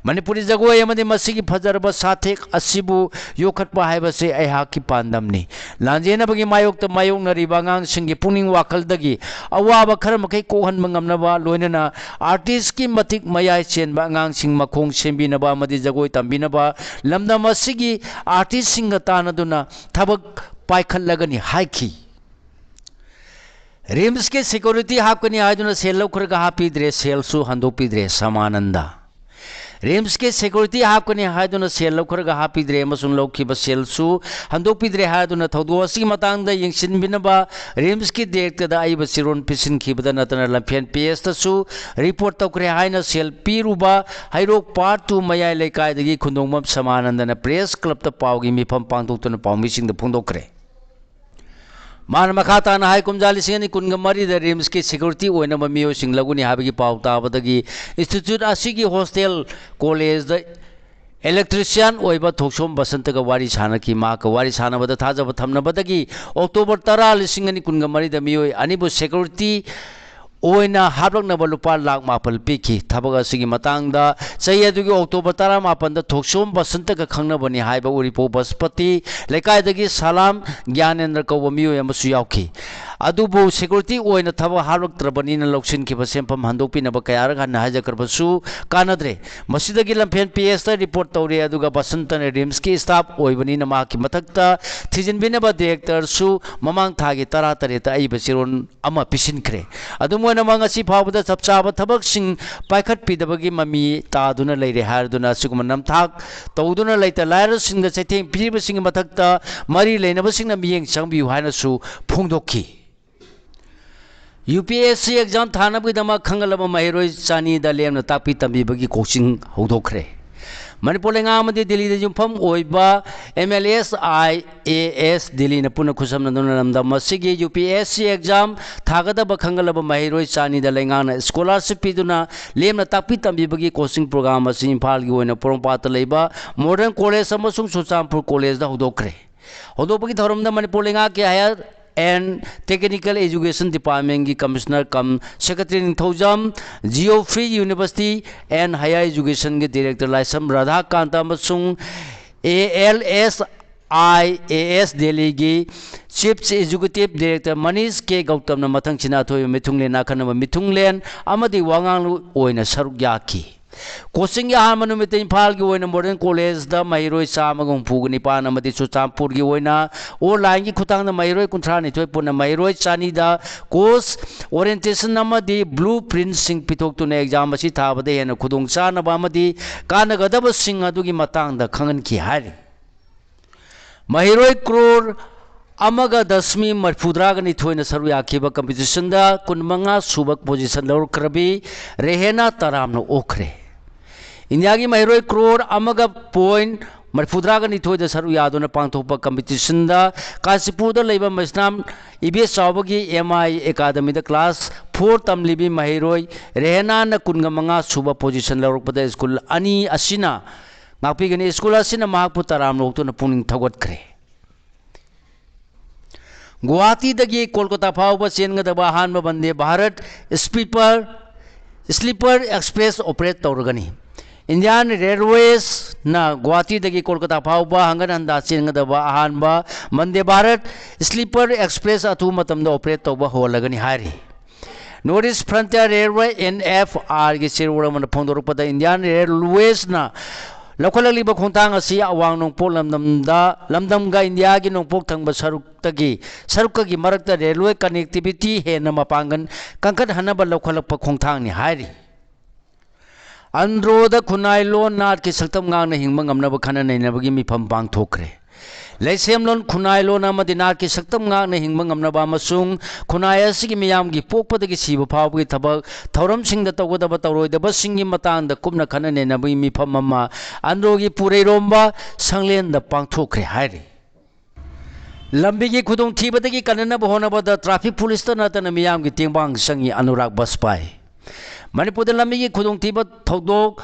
ꯃꯅꯤꯄꯨꯔꯤ ꯖꯒꯣꯏ ꯑꯃꯗꯤ ꯃꯁꯤꯒꯤ ꯐꯖꯔꯕ ꯁꯥꯊꯦꯛ ꯑꯁꯤꯕꯨ ꯌꯣꯛꯈꯠꯄ ꯍꯥꯏꯕꯁꯤ ꯑꯩꯍꯥꯛꯀꯤ ꯄꯥꯟꯗꯝꯅꯤ꯫ ꯂꯥꯟꯖꯦꯟꯅꯕꯒꯤ ꯃꯥꯌꯣꯛꯇ ꯃꯥꯌꯣꯛꯅꯔꯤꯕ ꯑꯉꯥꯡꯁꯤꯡꯒꯤ ꯄꯨꯛꯅꯤꯡ ꯋꯥꯈꯜꯗꯒꯤ ꯑꯋꯥꯕ ꯈꯔ ꯃꯈꯩ ꯀꯣꯛꯍꯟꯕ ꯉꯝꯅꯕ, ꯂꯣꯏꯅꯅ ꯑꯥꯔꯇꯤꯁꯀꯤ ꯃꯇꯤꯛ ꯃꯌꯥꯏ ꯆꯦꯟꯕ ꯑꯉꯥꯡꯁꯤꯡ ꯃꯈꯣꯡ ꯁꯦꯝꯕꯤꯅꯕ ꯑꯃꯗꯤ ꯖꯒꯣꯏ ꯇꯝꯕꯤꯅꯕ ꯂꯝꯗꯝ ꯑꯁꯤꯒꯤ ꯑꯥꯔꯇꯤꯁꯁꯤꯡꯒ ꯇꯥꯟꯅꯗꯨꯅ ꯊꯕꯛ ꯄꯥꯏꯈꯠꯂꯒꯅꯤ ꯍꯥꯏꯈꯤ꯫ ꯔꯤꯝꯁꯀꯤ ꯁꯦꯀ꯭ꯌꯨꯔꯤꯇꯤ ꯍꯥꯞꯀꯅꯤ ꯍꯥꯏꯗꯨꯅ ꯁꯦꯜ ꯂꯧꯈ꯭ꯔꯒ ꯍꯥꯞꯄꯤꯗ꯭ꯔꯦ, ꯁꯦꯜꯁꯨ ꯍꯟꯗꯣꯛꯄꯤꯗ꯭ꯔꯦ꯫ ꯁꯃꯥꯅꯟꯗ꯫ ꯔꯤꯝꯁꯀꯤ ꯁꯦꯀ꯭ꯌꯨꯔꯤꯇꯤ ꯍꯥꯞꯀꯅꯤ ꯍꯥꯏꯗꯨꯅ ꯁꯦꯜ ꯂꯧꯈ꯭ꯔꯒ ꯍꯥꯞꯄꯤꯗ꯭ꯔꯦ ꯑꯃꯁꯨꯡ ꯂꯧꯈꯤꯕ ꯁꯦꯜꯁꯨ ꯍꯟꯗꯣꯛꯄꯤꯗ꯭ꯔꯦ ꯍꯥꯏꯗꯨꯅ ꯊꯧꯗꯣꯛ ꯑꯁꯤꯒꯤ ꯃꯇꯥꯡꯗ ꯌꯦꯡꯁꯤꯟꯕꯤꯅꯕ ꯔꯤꯝꯁꯀꯤ ꯗꯤꯔꯦꯛꯇꯔꯗ ꯑꯏꯕ ꯆꯦꯔꯣꯜ ꯄꯤꯁꯤꯟꯈꯤꯕꯗ ꯅꯠꯇꯅ ꯂꯝꯐꯦꯜ ꯄꯤ ꯑꯦꯁꯇꯁꯨ ꯔꯤꯄꯣꯔꯠ ꯇꯧꯈ꯭ꯔꯦ ꯍꯥꯏꯅ ꯁꯦꯜ ꯄꯤꯔꯨꯕ ꯍꯩꯔꯣꯛ ꯄꯥꯔꯠ ꯇꯨ ꯃꯌꯥꯏ ꯂꯩꯀꯥꯏꯗꯒꯤ ꯈꯨꯟꯗꯣꯡꯕꯝ ꯁꯃꯥꯅꯟꯗꯅ ꯄ꯭ꯔꯦꯁ ꯀ꯭ꯂꯕꯇ ꯄꯥꯎꯒꯤ ꯃꯤꯐꯝ ꯄꯥꯡꯊꯣꯛꯇꯨꯅ ꯄꯥꯎꯃꯤꯁꯤꯡꯗ ꯐꯣꯡꯗꯣꯛꯈ꯭ꯔꯦ꯫ ꯃꯥꯅ ꯃꯈꯥ ꯇꯥꯅ ꯍꯥꯏ, ꯀꯨꯝꯖꯥ ꯂꯤꯁꯤꯡ ꯑꯅꯤ ꯀꯨꯟꯒ ꯃꯔꯤꯗ ꯔꯤꯝꯁꯀꯤ ꯁꯦꯀ꯭ꯌꯨꯔꯤꯇꯤ ꯑꯣꯏꯅꯕ ꯃꯤꯑꯣꯏꯁꯤꯡ ꯂꯧꯒꯅꯤ ꯍꯥꯏꯕꯒꯤ ꯄꯥꯎ ꯇꯥꯕꯗꯒꯤ ꯏꯟꯁꯇꯤꯇ꯭ꯌꯨꯠ ꯑꯁꯤꯒꯤ ꯍꯣꯁꯇꯦꯜ ꯀꯣꯂꯦꯖꯗ ꯏꯂꯦꯛꯇ꯭ꯔꯤꯁꯤꯌꯥꯟ ꯑꯣꯏꯕ ꯊꯣꯛꯆꯣꯝ ꯕꯁꯟꯇꯒ ꯋꯥꯔꯤ ꯁꯥꯟꯅꯈꯤ꯫ ꯃꯍꯥꯛꯀ ꯋꯥꯔꯤ ꯁꯥꯟꯅꯕꯗ ꯊꯥꯖꯕ ꯊꯝꯅꯕꯗꯒꯤ ꯑꯣꯛꯇꯣꯕꯔ ꯇꯔꯥ, ꯂꯤꯁꯤꯡ ꯑꯅꯤ ꯀꯨꯟꯒ ꯃꯔꯤꯗ ꯃꯤꯑꯣꯏ ꯑꯅꯤꯕꯨ ꯁꯦꯀ꯭ꯌꯨꯔꯤꯇꯤ ꯑꯣꯏꯅ ꯍꯥꯞꯂꯛꯅꯕ ꯂꯨꯄꯥ ꯂꯥꯈ ꯃꯥꯄꯜ ꯄꯤꯈꯤ꯫ ꯊꯕꯛ ꯑꯁꯤꯒꯤ ꯃꯇꯥꯡꯗ ꯆꯍꯤ ꯑꯗꯨꯒꯤ ꯑꯣꯛꯇꯣꯕꯔ ꯇꯔꯥꯃꯥꯄꯟꯗ ꯊꯣꯛꯆꯣꯝ ꯕꯁꯟꯇꯒ ꯈꯪꯅꯕꯅꯤ ꯍꯥꯏꯕ ꯎꯔꯤꯄꯣꯛ ꯕꯁꯄꯇꯤ ꯂꯩꯀꯥꯏꯗꯒꯤ ꯁꯂꯥꯝ ꯒ꯭ꯌꯥꯅꯦꯟꯗ꯭ꯔ ꯀꯧꯕ ꯃꯤꯑꯣꯏ ꯑꯃꯁꯨ ꯌꯥꯎꯈꯤ꯫ ꯑꯗꯨꯕꯨ ꯁꯦꯀ꯭ꯌꯨꯔꯤꯇꯤ ꯑꯣꯏꯅ ꯊꯕꯛ ꯍꯥꯞꯂꯛꯇ꯭ꯔꯕꯅꯤꯅ ꯂꯧꯁꯤꯟꯈꯤꯕ ꯁꯦꯟꯐꯝ ꯍꯟꯗꯣꯛꯄꯤꯅꯕ ꯀꯌꯥꯔꯛ ꯍꯟꯅ ꯍꯥꯏꯖꯈ꯭ꯔꯕꯁꯨ ꯀꯥꯟꯅꯗ꯭ꯔꯦ꯫ ꯃꯁꯤꯗꯒꯤ ꯂꯝꯐꯦꯜ ꯄꯤ ꯑꯦꯁꯇ ꯔꯤꯄꯣꯔꯠ ꯇꯧꯔꯦ, ꯑꯗꯨꯒ ꯕꯁꯟꯇꯅ ꯔꯤꯝꯁꯀꯤ ꯁ꯭ꯇꯥꯐ ꯑꯣꯏꯕꯅꯤꯅ ꯃꯍꯥꯛꯀꯤ ꯃꯊꯛꯇ ꯊꯤꯖꯤꯟꯕꯤꯅꯕ ꯗꯤꯔꯦꯛꯇꯔꯁꯨ ꯃꯃꯥꯡ ꯊꯥꯒꯤ ꯇꯔꯥ ꯇꯔꯦꯠꯇ ꯑꯏꯕ ꯆꯦꯔꯣꯜ ꯑꯃ ꯄꯤꯁꯤꯟꯈ꯭ꯔꯦ꯫ ꯑꯗꯨꯝ ꯑꯣꯏꯅꯃꯛ, ꯉꯁꯤ ꯐꯥꯎꯕꯗ ꯆꯞ ꯆꯥꯕ ꯊꯕꯛꯁꯤꯡ ꯄꯥꯏꯈꯠꯄꯤꯗꯕꯒꯤ ꯃꯃꯤ ꯇꯥꯗꯨꯅ ꯂꯩꯔꯦ ꯍꯥꯏꯔꯗꯨꯅ ꯑꯁꯤꯒꯨꯝꯕ ꯅꯝꯊꯥꯛ ꯇꯧꯗꯨꯅ ꯂꯩꯇ ꯂꯥꯏꯔꯁꯤꯡꯗ ꯆꯩꯊꯦꯡ ꯄꯤꯔꯤꯕꯁꯤꯡꯒꯤ ꯃꯊꯛꯇ ꯃꯔꯤ ꯂꯩꯅꯕꯁꯤꯡꯅ ꯃꯤꯠꯌꯦꯡ ꯆꯪꯕꯤꯌꯨ ꯍꯥꯏꯅꯁꯨ ꯐꯣꯡꯗꯣꯛꯈꯤ꯫ U P S C exam ꯊꯥꯅꯕꯒꯤꯗꯃꯛ ꯈꯪꯒꯠꯂꯕ ꯃꯍꯩꯔꯣꯏ ꯆꯅꯤꯗ ꯂꯦꯝꯅ ꯇꯥꯛꯄꯤ ꯇꯝꯕꯤꯕꯒꯤ ꯀꯣꯆꯤꯡ ꯍꯧꯗꯣꯛꯈ꯭ꯔꯦ꯫ ꯃꯅꯤꯄꯨꯔ ꯂꯩꯉꯥꯛ ꯑꯃꯗꯤ ꯗꯤꯜꯂꯤꯗ ꯌꯨꯝꯐꯝ ꯑꯣꯏꯕ M L S I A S ꯗꯤꯜꯂꯤꯅ ꯄꯨꯟꯅ ꯈꯨꯠꯁꯝꯅꯗꯨꯅ ꯂꯝꯗꯝ ꯑꯁꯤꯒꯤ U P S C exam ꯊꯥꯒꯗꯕ ꯈꯟꯒꯠꯂꯕ ꯃꯍꯩꯔꯣꯏ ꯆꯅꯤꯗ ꯂꯩꯉꯥꯛꯅ scholarship ꯄꯤꯗꯨꯅ ꯂꯦꯝꯅ ꯇꯥꯛꯄꯤ ꯇꯝꯕꯤꯕꯒꯤ coaching program ꯑꯁꯤ ꯏꯝꯐꯥꯜꯒꯤ ꯑꯣꯏꯅ ꯄꯣꯔꯣꯝꯄꯥꯠꯇ ꯂꯩꯕ Modern College ꯑꯃꯁꯨꯡ ꯆꯨꯔꯆꯥꯟꯄꯨꯔ Collegeꯗ ꯍꯧꯗꯣꯛꯈ꯭ꯔꯦ꯫ ꯍꯧꯗꯣꯛꯄꯒꯤ ꯊꯧꯔꯝꯗ ꯃꯅꯤꯄꯨꯔ ꯂꯩꯉꯥꯛꯀꯤ Higher and Technical Education Departmentꯀꯤ Commissioner cum Secretary Ningthoujam, Geoffrey University and Higher Educationꯒꯤ Director ꯂꯥꯏꯁ꯭ꯔꯝ ꯔꯥꯙꯥꯀꯥꯟꯇ ꯑꯃꯁꯨꯡ A L S I A S ꯗꯤꯜꯂꯤꯒꯤ Chief Executive Director ꯃꯅꯤꯁ ꯀꯦ ꯒꯧꯇꯝꯅ ꯃꯊꯪꯁꯤꯅ ꯑꯊꯣꯏꯕ ꯃꯤꯊꯨꯡꯂꯦꯟ, ꯑꯈꯟꯅꯕ ꯃꯤꯊꯨꯡꯂꯦꯟ ꯑꯃꯗꯤ ꯋꯥꯉꯥꯡꯂꯣꯏ ꯑꯣꯏꯅ ꯁꯔꯨꯛ ꯌꯥꯈꯤ꯫ Coachingꯒꯤ ꯑꯍꯥꯟꯕ ꯅꯨꯃꯤꯠꯇ ꯏꯝꯐꯥꯜꯒꯤ ꯑꯣꯏꯅ Modern College ꯗ ꯃꯍꯩꯔꯣꯏ ꯆꯥꯝꯃꯒ ꯍꯨꯝꯐꯨꯒ ꯅꯤꯄꯥꯟ ꯑꯃꯗꯤ ꯆꯨꯔꯆꯥꯟꯄꯨꯔꯒꯤ ꯑꯣꯏꯅ onlineꯒꯤ ꯈꯨꯠꯊꯥꯡꯗ ꯃꯍꯩꯔꯣꯏ ꯀꯨꯟꯊ꯭ꯔꯥ ꯅꯤꯊꯣꯏ ꯄꯨꯟꯅ ꯃꯍꯩꯔꯣꯏ ꯆꯅꯤꯗ course orientation ꯑꯃꯗꯤ blueprintꯁꯤꯡ ꯄꯤꯊꯣꯛꯇꯨꯅ exam ꯑꯁꯤ ꯊꯥꯕꯗ ꯍꯦꯟꯅ ꯈꯨꯗꯣꯡꯆꯥꯅꯕ ꯑꯃꯗꯤ ꯀꯥꯟꯅꯒꯗꯕꯁꯤꯡ ꯑꯗꯨꯒꯤ ꯃꯇꯥꯡꯗ ꯈꯪꯍꯟꯈꯤ ꯍꯥꯏꯔꯤ꯫ ꯃꯍꯩꯔꯣꯏ ꯀ꯭ꯔꯣꯔ ꯑꯃꯒ ꯗꯁꯃꯤ ꯃꯔꯤꯐꯨꯇꯔꯥꯒ ꯅꯤꯊꯣꯏꯅ ꯁꯔꯨꯛ ꯌꯥꯈꯤꯕ competitionꯗ ꯀꯨꯟꯃꯉꯥ ꯁꯨꯕ position ꯂꯧꯔꯛꯈ꯭ꯔꯕꯤ ꯔꯦꯍꯦꯅꯥ ꯇꯔꯥꯝꯅ ꯑꯣꯛꯈ꯭ꯔꯦ꯫ ꯏꯟꯗꯤꯌꯥꯒꯤ ꯃꯍꯩꯔꯣꯏ ꯀ꯭ꯔꯣꯔ ꯑꯃꯒ point ꯃꯔꯤꯐꯨꯇꯔꯥꯒ ꯅꯤꯊꯣꯏꯗ ꯁꯔꯨꯛ ꯌꯥꯗꯨꯅ ꯄꯥꯡꯊꯣꯛꯄ competitionꯗ ꯀꯥꯟꯆꯤꯄꯨꯔꯗ ꯂꯩꯕ ꯃꯩꯁꯅꯥꯝ ꯏꯕꯦꯆꯥꯎꯕꯒꯤ M I Academyꯗ class four ꯇꯝꯂꯤꯕꯤ ꯃꯍꯩꯔꯣꯏ ꯔꯦꯍꯦꯅꯥꯅ ꯀꯨꯟꯒ ꯃꯉꯥ ꯁꯨꯕ position ꯂꯧꯔꯛꯄꯗ school ꯑꯅꯤ ꯑꯁꯤꯅ ꯉꯥꯛꯄꯤꯒꯅꯤ꯫ School ꯑꯁꯤꯅ ꯃꯍꯥꯛꯄꯨ ꯇꯔꯥꯝꯅ ꯑꯣꯛꯇꯨꯅ ꯄꯨꯛꯅꯤꯡ ꯊꯧꯒꯠꯈ꯭ꯔꯦ꯫ ꯒꯨꯋꯥꯍꯥꯇꯤꯗꯒꯤ ꯀꯣꯜꯀꯇꯥ ꯐꯥꯎꯕ ꯆꯦꯟꯒꯗꯕ ꯑꯍꯥꯟꯕ Vande Bharat sleeper, sleeper express operate ꯇꯧꯔꯒꯅꯤ꯫ Indian Railwaysꯅ ꯒꯨꯋꯥꯍꯥꯇꯤꯗꯒꯤ Kolkata ꯐꯥꯎꯕ ꯍꯪꯒꯠ ꯍꯟꯗꯥ ꯆꯦꯟꯒꯗꯕ ꯑꯍꯥꯟꯕ ꯚꯟꯗꯦ ꯚꯥꯔꯠ sleeper express ꯑꯊꯨꯕ ꯃꯇꯝꯗ operate ꯇꯧꯕ ꯍꯧꯍꯜꯂꯒꯅꯤ ꯍꯥꯏꯔꯤ꯫ North East Frontier Railway, N F Rꯒꯤ ꯆꯦꯔꯣꯜ ꯑꯃꯅ ꯐꯣꯡꯗꯣꯔꯛꯄꯗ, Indian Railwaysꯅ ꯂꯧꯈꯠꯂꯛꯂꯤꯕ ꯈꯣꯡꯊꯥꯡ ꯑꯁꯤ ꯑꯋꯥꯡ ꯅꯣꯡꯄꯣꯛ ꯂꯝꯗꯝꯗ, ꯂꯝꯗꯝꯒ ꯏꯟꯗꯤꯌꯥꯒꯤ ꯅꯣꯡꯄꯣꯛ ꯊꯪꯕ ꯁꯔꯨꯛꯇꯒꯤ, ꯁꯔꯨꯛꯀꯒꯤ ꯃꯔꯛꯇ railway connectivity ꯍꯦꯟꯅ ꯃꯄꯥꯡꯒꯜ ꯀꯟꯈꯠꯍꯟꯅꯕ ꯂꯧꯈꯠꯂꯛꯄ ꯈꯣꯡꯊꯥꯡꯅꯤ ꯍꯥꯏꯔꯤ꯫ ꯑꯟꯗ꯭ꯔꯣꯗ ꯈꯨꯟꯅꯥꯏ ꯂꯣꯟ ꯅꯥꯠꯀꯤ ꯁꯛꯇꯝ ꯉꯥꯛꯅ ꯍꯤꯡꯕ ꯉꯝꯅꯕ ꯈꯟꯅ ꯅꯩꯅꯕꯒꯤ ꯃꯤꯐꯝ ꯄꯥꯡꯊꯣꯛꯈ꯭ꯔꯦ꯫ ꯂꯩꯁꯦꯝꯂꯣꯟ, ꯈꯨꯟꯅꯥꯏꯂꯣꯟ ꯑꯃꯗꯤ ꯅꯥꯠꯀꯤ ꯁꯛꯇꯝ ꯉꯥꯛꯅ ꯍꯤꯡꯕ ꯉꯝꯅꯕ ꯑꯃꯁꯨꯡ ꯈꯨꯟꯅꯥꯏ ꯑꯁꯤꯒꯤ ꯃꯤꯌꯥꯝꯒꯤ ꯄꯣꯛꯄꯗꯒꯤ ꯁꯤꯕ ꯐꯥꯎꯕꯒꯤ ꯊꯕꯛ ꯊꯧꯔꯝꯁꯤꯡꯗ ꯇꯧꯒꯗꯕ ꯇꯧꯔꯣꯏꯗꯕꯁꯤꯡꯒꯤ ꯃꯇꯥꯡꯗ ꯀꯨꯞꯅ ꯈꯟꯅ ꯅꯩꯅꯕꯒꯤ ꯃꯤꯐꯝ ꯑꯃ ꯑꯟꯗ꯭ꯔꯣꯒꯤ ꯄꯨꯔꯩꯔꯣꯝꯕ ꯁꯪꯂꯦꯟꯗ ꯄꯥꯡꯊꯣꯛꯈ꯭ꯔꯦ ꯍꯥꯏꯔꯤ꯫ ꯂꯝꯕꯤꯒꯤ ꯈꯨꯗꯣꯡꯊꯤꯕꯗꯒꯤ ꯀꯟꯅꯅꯕ ꯍꯣꯠꯅꯕꯗ traffic policeꯇ ꯅꯠꯇꯅ ꯃꯤꯌꯥꯝꯒꯤ ꯇꯦꯡꯕꯥꯡ ꯆꯪꯉꯤ ꯑꯅꯨꯔꯥꯒ ꯕꯥꯖꯄꯥꯏ꯫ ꯃꯅꯤꯄꯨꯔꯗ ꯂꯝꯕꯤꯒꯤ ꯈꯨꯗꯣꯡꯊꯤꯕ ꯊꯧꯗꯣꯛ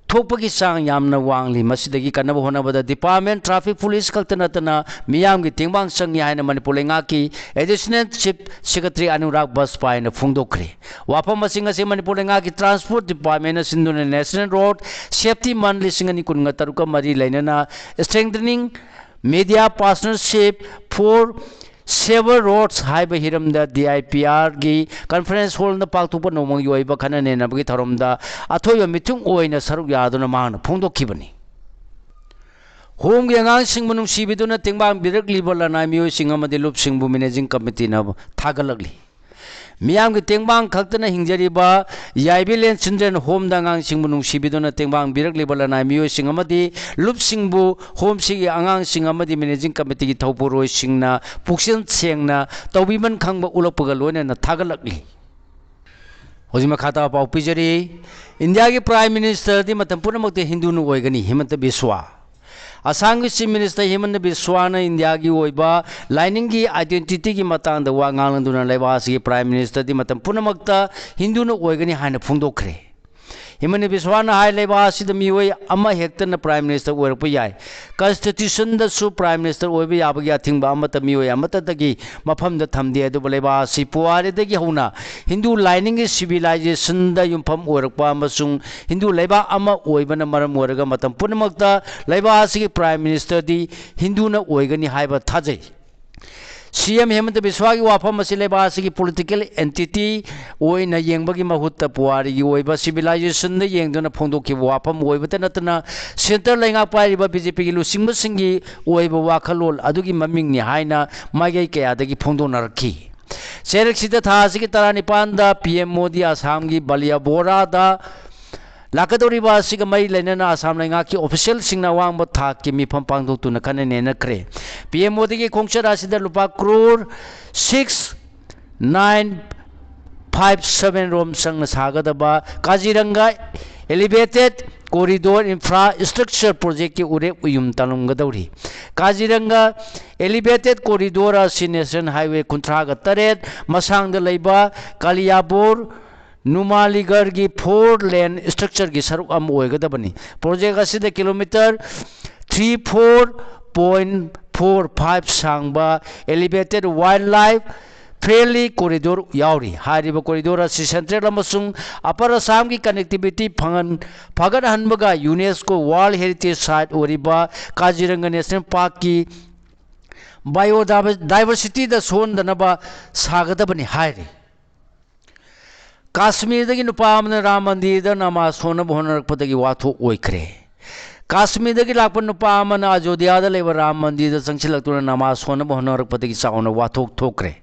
ꯊꯣꯛꯄꯒꯤ ꯆꯥꯡ ꯌꯥꯝꯅ ꯋꯥꯡꯂꯤ꯫ ꯃꯁꯤꯗꯒꯤ ꯀꯟꯅꯕ ꯍꯣꯠꯅꯕꯗ department traffic police ꯈꯛꯇ ꯅꯠꯇꯅ ꯃꯤꯌꯥꯝꯒꯤ ꯇꯦꯡꯕꯥꯡ ꯆꯪꯉꯤ ꯍꯥꯏꯅ ꯃꯅꯤꯄꯨꯔ ꯂꯩꯉꯥꯛꯀꯤ Additional Chief Secretary ꯑꯅꯨꯔꯥꯒ ꯕꯥꯖꯄꯥꯏꯅ ꯐꯣꯡꯗꯣꯛꯈ꯭ꯔꯦ꯫ ꯋꯥꯐꯝꯁꯤꯡ ꯑꯁꯤ ꯃꯅꯤꯄꯨꯔ ꯂꯩꯉꯥꯛꯀꯤ Transport Departmentꯅ ꯁꯤꯟꯗꯨꯅ National Road Safety Month ꯂꯤꯁꯤꯡ ꯑꯅꯤ ꯀꯨꯟꯒ ꯇꯔꯨꯛꯀ ꯃꯔꯤ ꯂꯩꯅꯅ Strengthening Media Partnership for Safer Roads ꯍꯥꯏꯕ ꯍꯤꯔꯝꯗ DIPRꯒꯤ conference hallꯗ ꯄꯥꯡꯊꯣꯛꯄ ꯅꯣꯡꯃꯒꯤ ꯑꯣꯏꯕ ꯈꯟꯅ ꯅꯩꯅꯕꯒꯤ ꯊꯧꯔꯝꯗ ꯑꯊꯣꯏꯕ ꯃꯤꯊꯨꯡ ꯑꯣꯏꯅ ꯁꯔꯨꯛ ꯌꯥꯗꯨꯅ ꯃꯍꯥꯛꯅ ꯐꯣꯡꯗꯣꯛꯈꯤꯕꯅꯤ꯫ ꯍꯣꯝꯒꯤ ꯑꯉꯥꯡꯁꯤꯡꯕꯨ ꯅꯨꯡꯁꯤꯕꯤꯗꯨꯅ ꯇꯦꯡꯕꯥꯡꯕꯤꯔꯛꯂꯤꯕ ꯂꯅꯥꯏ ꯃꯤꯑꯣꯏꯁꯤꯡ ꯑꯃꯗꯤ ꯂꯨꯞꯁꯤꯡꯕꯨ Managing Committeeꯅ ꯊꯥꯒꯠꯂꯛꯂꯤ꯫ ꯃꯤꯌꯥꯝꯒꯤ ꯇꯦꯡꯕꯥꯡ ꯈꯛꯇꯅ ꯍꯤꯡꯖꯔꯤꯕ ꯌꯥꯏꯕꯤꯂꯦꯟ Children Homeꯗ ꯑꯉꯥꯡꯁꯤꯡꯕꯨ ꯅꯨꯡꯁꯤꯕꯤꯗꯨꯅ ꯇꯦꯡꯕꯥꯡꯕꯤꯔꯛꯂꯤꯕ ꯂꯅꯥꯏ ꯃꯤꯑꯣꯏꯁꯤꯡ ꯑꯃꯗꯤ ꯂꯨꯞꯁꯤꯡꯕꯨ ꯍꯣꯝꯁꯤꯒꯤ ꯑꯉꯥꯡꯁꯤꯡ ꯑꯃꯗꯤ Managing Committeeꯒꯤ ꯊꯧꯄꯨꯔꯣꯏꯁꯤꯡꯅ ꯄꯨꯛꯆꯦꯜ ꯁꯦꯡꯅ ꯇꯧꯕꯤꯃꯟ ꯈꯪꯕ ꯎꯠꯂꯛꯄꯒ ꯂꯣꯏꯅꯅ ꯊꯥꯒꯠꯂꯛꯂꯤ꯫ ꯍꯧꯖꯤꯛ ꯃꯈꯥ ꯇꯥꯕ ꯄꯥꯎ ꯄꯤꯖꯔꯤ꯫ ꯏꯟꯗꯤꯌꯥꯒꯤ Prime Ministerꯗꯤ ꯃꯇꯝ ꯄꯨꯝꯅꯃꯛꯇ ꯍꯤꯟꯗꯨꯅ ꯑꯣꯏꯒꯅꯤ, ꯍꯤꯃꯟꯇ ꯕꯤꯁ꯭ꯋꯥ꯫ ꯑꯁꯥꯝꯒꯤ Chief Minister ꯍꯤꯃꯟꯇ ꯕꯤꯁ꯭ꯋꯥꯅ ꯏꯟꯗꯤꯌꯥꯒꯤ ꯑꯣꯏꯕ ꯂꯥꯏꯅꯤꯡꯒꯤ identityꯒꯤ ꯃꯇꯥꯡꯗ ꯋꯥ ꯉꯥꯡꯂꯗꯨꯅ ꯂꯩꯕꯥꯛ ꯑꯁꯤꯒꯤ Prime Ministerꯗꯤ ꯃꯇꯝ ꯄꯨꯝꯅꯃꯛꯇ ꯍꯤꯟꯗꯨꯅ ꯑꯣꯏꯒꯅꯤ ꯍꯥꯏꯅ ꯐꯣꯡꯗꯣꯛꯈ꯭ꯔꯦ꯫ ꯍꯤꯃꯟꯇ ꯕꯤꯁ꯭ꯋꯥꯅ ꯍꯥꯏ, ꯂꯩꯕꯥꯛ ꯑꯁꯤꯗ ꯃꯤꯑꯣꯏ ꯑꯃꯍꯦꯛꯇꯅ Prime Minister ꯑꯣꯏꯔꯛꯄ ꯌꯥꯏ꯫ Constitutionꯗꯁꯨ Prime Minister ꯑꯣꯏꯕ ꯌꯥꯕꯒꯤ ꯑꯊꯤꯡꯕ ꯑꯃꯠꯇ ꯃꯤꯑꯣꯏ ꯑꯃꯠꯇꯗꯒꯤ ꯃꯐꯝꯗ ꯊꯝꯗꯦ, ꯑꯗꯨꯕꯨ ꯂꯩꯕꯥꯛ ꯑꯁꯤ ꯄꯨꯋꯥꯔꯤꯗꯒꯤ ꯍꯧꯅ ꯍꯤꯟꯗꯨ ꯂꯥꯏꯅꯤꯡꯒꯤ civilizationꯗ ꯌꯨꯝꯐꯝ ꯑꯣꯏꯔꯛꯄ ꯑꯃꯁꯨꯡ ꯍꯤꯟꯗꯨ ꯂꯩꯕꯥꯛ ꯑꯃ ꯑꯣꯏꯕꯅ ꯃꯔꯝ ꯑꯣꯏꯔꯒ ꯃꯇꯝ ꯄꯨꯝꯅꯃꯛꯇ ꯂꯩꯕꯥꯛ ꯑꯁꯤꯒꯤ Prime Ministerꯗꯤ ꯍꯤꯟꯗꯨꯅ ꯑꯣꯏꯒꯅꯤ ꯍꯥꯏꯕ ꯊꯥꯖꯩ꯫ CM ꯍꯤꯃꯟꯇ ꯕꯤꯁ꯭ꯋꯥꯒꯤ ꯋꯥꯐꯝ ꯑꯁꯤ ꯂꯩꯕꯥꯛ ꯑꯁꯤꯒꯤ political entity ꯑꯣꯏꯅ ꯌꯦꯡꯕꯒꯤ ꯃꯍꯨꯠꯇ ꯄꯨꯋꯥꯔꯤꯒꯤ ꯑꯣꯏꯕ civilizationꯗ ꯌꯦꯡꯗꯨꯅ ꯐꯣꯡꯗꯣꯛꯈꯤꯕ ꯋꯥꯐꯝ ꯑꯣꯏꯕꯇ ꯅꯠꯇꯅ centre ꯂꯩꯉꯥꯛ ꯄꯥꯏꯔꯤꯕ BJPꯒꯤ ꯂꯨꯆꯤꯡꯕꯁꯤꯡꯒꯤ ꯑꯣꯏꯕ ꯋꯥꯈꯜꯂꯣꯟ ꯑꯗꯨꯒꯤ ꯃꯃꯤꯡꯅꯤ ꯍꯥꯏꯅ ꯃꯥꯏꯀꯩ ꯀꯌꯥꯗꯒꯤ ꯐꯣꯡꯗꯣꯛꯅꯔꯛꯈꯤ꯫ ꯆꯩꯔꯛꯁꯤꯗ ꯊꯥ ꯑꯁꯤꯒꯤ ꯇꯔꯥꯅꯤꯄꯥꯟꯗ PM ꯃꯣꯗꯤ ꯑꯁꯥꯝꯒꯤ ꯕꯥꯂꯤꯌꯥꯕꯣꯔꯥꯗ ꯂꯥꯛꯀꯗꯧꯔꯤꯕ ꯑꯁꯤꯒ ꯃꯔꯤ ꯂꯩꯅꯅ ꯑꯁꯥꯝ ꯂꯩꯉꯥꯛꯀꯤ ꯑꯣꯐꯤꯁꯤꯌꯦꯜꯁꯤꯡꯅ ꯑꯋꯥꯡꯕ ꯊꯥꯛꯀꯤ ꯃꯤꯐꯝ ꯄꯥꯡꯊꯣꯛꯇꯨꯅ ꯈꯟꯅ ꯅꯩꯅꯈ꯭ꯔꯦ꯫ ꯄꯤ ꯑꯦꯝ ꯃꯣꯗꯤꯒꯤ ꯈꯣꯡꯆꯠ ꯑꯁꯤꯗ ꯂꯨꯄꯥ crore six nine five seven ꯔꯣꯝ ꯆꯪꯅ ꯁꯥꯒꯗꯕ ꯀꯥꯖꯤꯔꯪꯒ elevated corridor infrastructure projectꯀꯤ ꯎꯔꯦꯞ ꯎꯌꯨꯝ ꯇꯥꯂꯝꯒꯗꯧꯔꯤ꯫ ꯀꯥꯖꯤꯔꯪꯒ elevated corridor ꯑꯁꯤ National Highway ꯀꯨꯟꯊ꯭ꯔꯥꯒ ꯇꯔꯦꯠ ꯃꯁꯥꯡꯗ ꯂꯩꯕ ꯀꯥꯂꯤꯌꯥꯕꯣꯔ ꯅꯨꯃꯥꯂꯤꯒꯔꯒꯤ four lane structureꯒꯤ ꯁꯔꯨꯛ ꯑꯃ ꯑꯣꯏꯒꯗꯕꯅꯤ꯫ Project ꯑꯁꯤꯗ kilometre three four point four five ꯁꯥꯡꯕ elevated wildlife friendly corridor ꯌꯥꯎꯔꯤ꯫ ꯍꯥꯏꯔꯤꯕ corridor ꯑꯁꯤ Central ꯑꯃꯁꯨꯡ Upper Assamꯒꯤ connectivity ꯐꯪꯍꯟ-, ꯐꯒꯠꯍꯟꯕꯒ UNESCO World Heritage Site ꯑꯣꯏꯔꯤꯕ ꯀꯥꯖꯤꯔꯪꯒ National Parkꯀꯤ biodiversityꯗ ꯁꯣꯟꯗꯅꯕ ꯁꯥꯒꯗꯕꯅꯤ ꯍꯥꯏꯔꯤ꯫ ꯀꯥꯁꯃꯤꯔꯗꯒꯤ ꯅꯨꯄꯥ ꯑꯃꯅ ꯔꯥꯝ ꯃꯟꯗꯤꯔꯗ ꯅꯃꯥꯖ ꯁꯣꯟꯅꯕ ꯍꯣꯠꯅꯔꯛꯄꯗꯒꯤ ꯋꯥꯊꯣꯛ ꯑꯣꯏꯈ꯭ꯔꯦ꯫ ꯀꯥꯁꯃꯤꯔꯗꯒꯤ ꯂꯥꯛꯄ ꯅꯨꯄꯥ ꯑꯃꯅ ꯑꯌꯣꯙ꯭ꯌꯥꯗ ꯂꯩꯕ ꯔꯥꯝ ꯃꯟꯗꯤꯔꯗ ꯆꯪꯁꯤꯜꯂꯛꯇꯨꯅ ꯅꯃꯥꯖ ꯁꯣꯟꯅꯕ ꯍꯣꯠꯅꯔꯛꯄꯗꯒꯤ ꯆꯥꯎꯅ ꯋꯥꯊꯣꯛ ꯊꯣꯛꯈ꯭ꯔꯦ꯫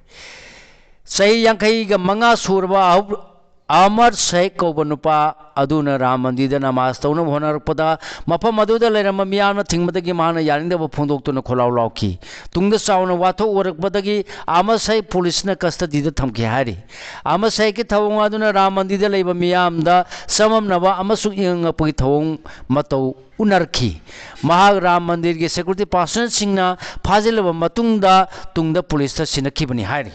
ꯆꯍꯤ ꯌꯥꯡꯈꯩꯒ ꯃꯉꯥ ꯁꯨꯔꯕ ꯑꯍꯨ-, ꯑꯍꯃꯗ ꯁꯦꯈ ꯀꯧꯕ ꯅꯨꯄꯥ ꯑꯗꯨꯅ ꯔꯥꯝ ꯃꯟꯗꯤꯔꯗ ꯅꯃꯥꯖ ꯇꯧꯅꯕ ꯍꯣꯠꯅꯔꯛꯄꯗ ꯃꯐꯝ ꯑꯗꯨꯗ ꯂꯩꯔꯝꯕ ꯃꯤꯌꯥꯝꯅ ꯊꯤꯡꯕꯗꯒꯤ ꯃꯍꯥꯛꯅ ꯌꯥꯅꯤꯡꯗꯕ ꯐꯣꯡꯗꯣꯛꯇꯨꯅ ꯈꯣꯜꯂꯥꯎ ꯂꯥꯎꯈꯤ꯫ ꯇꯨꯡꯗ ꯆꯥꯎꯅ ꯋꯥꯊꯣꯛ ꯑꯣꯏꯔꯛꯄꯗꯒꯤ ꯑꯍꯃꯗ ꯁꯦꯈ ꯄꯨꯂꯤꯁꯅ custody ꯗ ꯊꯝꯈꯤ ꯍꯥꯏꯔꯤ꯫ ꯑꯍꯃꯗ ꯁꯦꯈꯀꯤ ꯊꯧꯑꯣꯡ ꯑꯗꯨꯅ ꯔꯥꯝ ꯃꯟꯗꯤꯔꯗ ꯂꯩꯕ ꯃꯤꯌꯥꯝꯗ ꯆꯃꯝꯅꯕ ꯑꯃꯁꯨꯡ ꯏꯉꯛ ꯉꯛꯄꯒꯤ ꯊꯧꯑꯣꯡ ꯃꯇꯧ ꯎꯅꯔꯛꯈꯤ꯫ ꯃꯍꯥꯛ ꯔꯥꯝ ꯃꯟꯗꯤꯔꯒꯤ security personnel ꯁꯤꯡꯅ ꯐꯥꯖꯤꯜꯂꯕ ꯃꯇꯨꯡꯗ ꯇꯨꯡꯗ ꯄꯨꯂꯤꯁꯇ ꯁꯤꯟꯅꯈꯤꯕꯅꯤ ꯍꯥꯏꯔꯤ꯫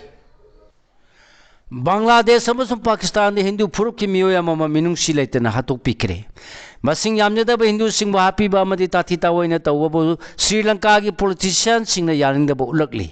ꯕꯪꯒ꯭ꯂꯥꯗꯦꯁ ꯑꯃꯁꯨꯡ ꯄꯥꯀꯤꯁꯇꯥꯟꯗ ꯍꯤꯟꯗꯨ ꯐꯨꯔꯨꯞꯀꯤ ꯃꯤꯑꯣꯏ ꯑꯃꯃꯝ ꯃꯤꯅꯨꯡꯁꯤ ꯂꯩꯇꯅ ꯍꯥꯠꯇꯣꯛꯄꯤꯈ꯭ꯔꯦ꯫ ꯃꯁꯤꯡ ꯌꯥꯝꯖꯗꯕ ꯍꯤꯟꯗꯨꯁꯤꯡꯕꯨ ꯍꯥꯠꯄꯤꯕ ꯑꯃꯗꯤ ꯇꯥꯊꯤ ꯇꯥꯑꯣꯏꯅ ꯇꯧꯕꯕꯨ ꯁ꯭ꯔꯤ ꯂꯪꯀꯥꯒꯤ ꯄꯣꯂꯤꯇꯤꯁꯤꯌꯥꯟꯁꯤꯡꯅ ꯌꯥꯅꯤꯡꯗꯕ ꯎꯠꯂꯛꯂꯤ꯫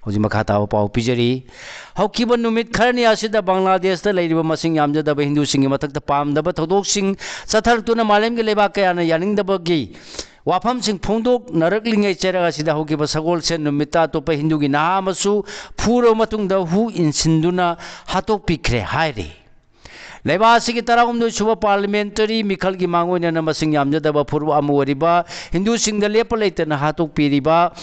ꯍꯧꯖꯤꯛ ꯃꯈꯥ ꯇꯥꯕ ꯄꯥꯎ ꯄꯤꯖꯔꯤ꯫ ꯍꯧꯈꯤꯕ ꯅꯨꯃꯤꯠ ꯈꯔꯅꯤ ꯑꯁꯤꯗ ꯕꯪꯒ꯭ꯂꯥꯗꯦꯁꯇ ꯂꯩꯔꯤꯕ ꯃꯁꯤꯡ ꯌꯥꯝꯖꯗꯕ ꯍꯤꯟꯗꯨꯁꯤꯡꯒꯤ ꯃꯊꯛꯇ ꯄꯥꯝꯗꯕ ꯊꯧꯗꯣꯛꯁꯤꯡ ꯆꯠꯊꯔꯛꯇꯨꯅ ꯃꯥꯂꯦꯝꯒꯤ ꯂꯩꯕꯥꯛ ꯀꯌꯥꯅ ꯌꯥꯅꯤꯡꯗꯕꯒꯤ ꯋꯥꯐꯝꯁꯤꯡ ꯐꯣꯡꯗꯣꯛꯅꯔꯛꯂꯤꯉꯩ ꯆꯩꯔꯛ ꯑꯁꯤꯗ ꯍꯧꯈꯤꯕ ꯁꯒꯣꯜꯁꯦꯟ ꯅꯨꯃꯤꯠꯇ ꯑꯇꯣꯞꯄ ꯍꯤꯟꯗꯨꯒꯤ ꯅꯍꯥ ꯑꯃꯁꯨ ꯐꯨꯔꯕ ꯃꯇꯨꯡꯗ ꯍꯨ ꯏꯟꯁꯤꯟꯗꯨꯅ ꯍꯥꯠꯇꯣꯛꯄꯤꯈ꯭ꯔꯦ ꯍꯥꯏꯔꯤ꯫ ꯂꯩꯕꯥꯛ ꯑꯁꯤꯒꯤ ꯇꯔꯥꯍꯨꯝꯗꯣꯏ ꯁꯨꯕ ꯄꯥꯔꯂꯤꯌꯥꯃꯦꯟꯇꯔꯤ ꯃꯤꯈꯜꯒꯤ ꯃꯥꯡꯑꯣꯏꯅꯅ ꯃꯁꯤꯡ ꯌꯥꯝꯖꯗꯕ ꯐꯨꯔꯨꯞ ꯑꯃ ꯑꯣꯏꯔꯤꯕ ꯍꯤꯟꯗꯨꯁꯤꯡꯗ ꯂꯦꯞꯄ ꯂꯩꯇꯅ ꯍꯥꯠꯇꯣꯛꯄꯤꯔꯤꯕ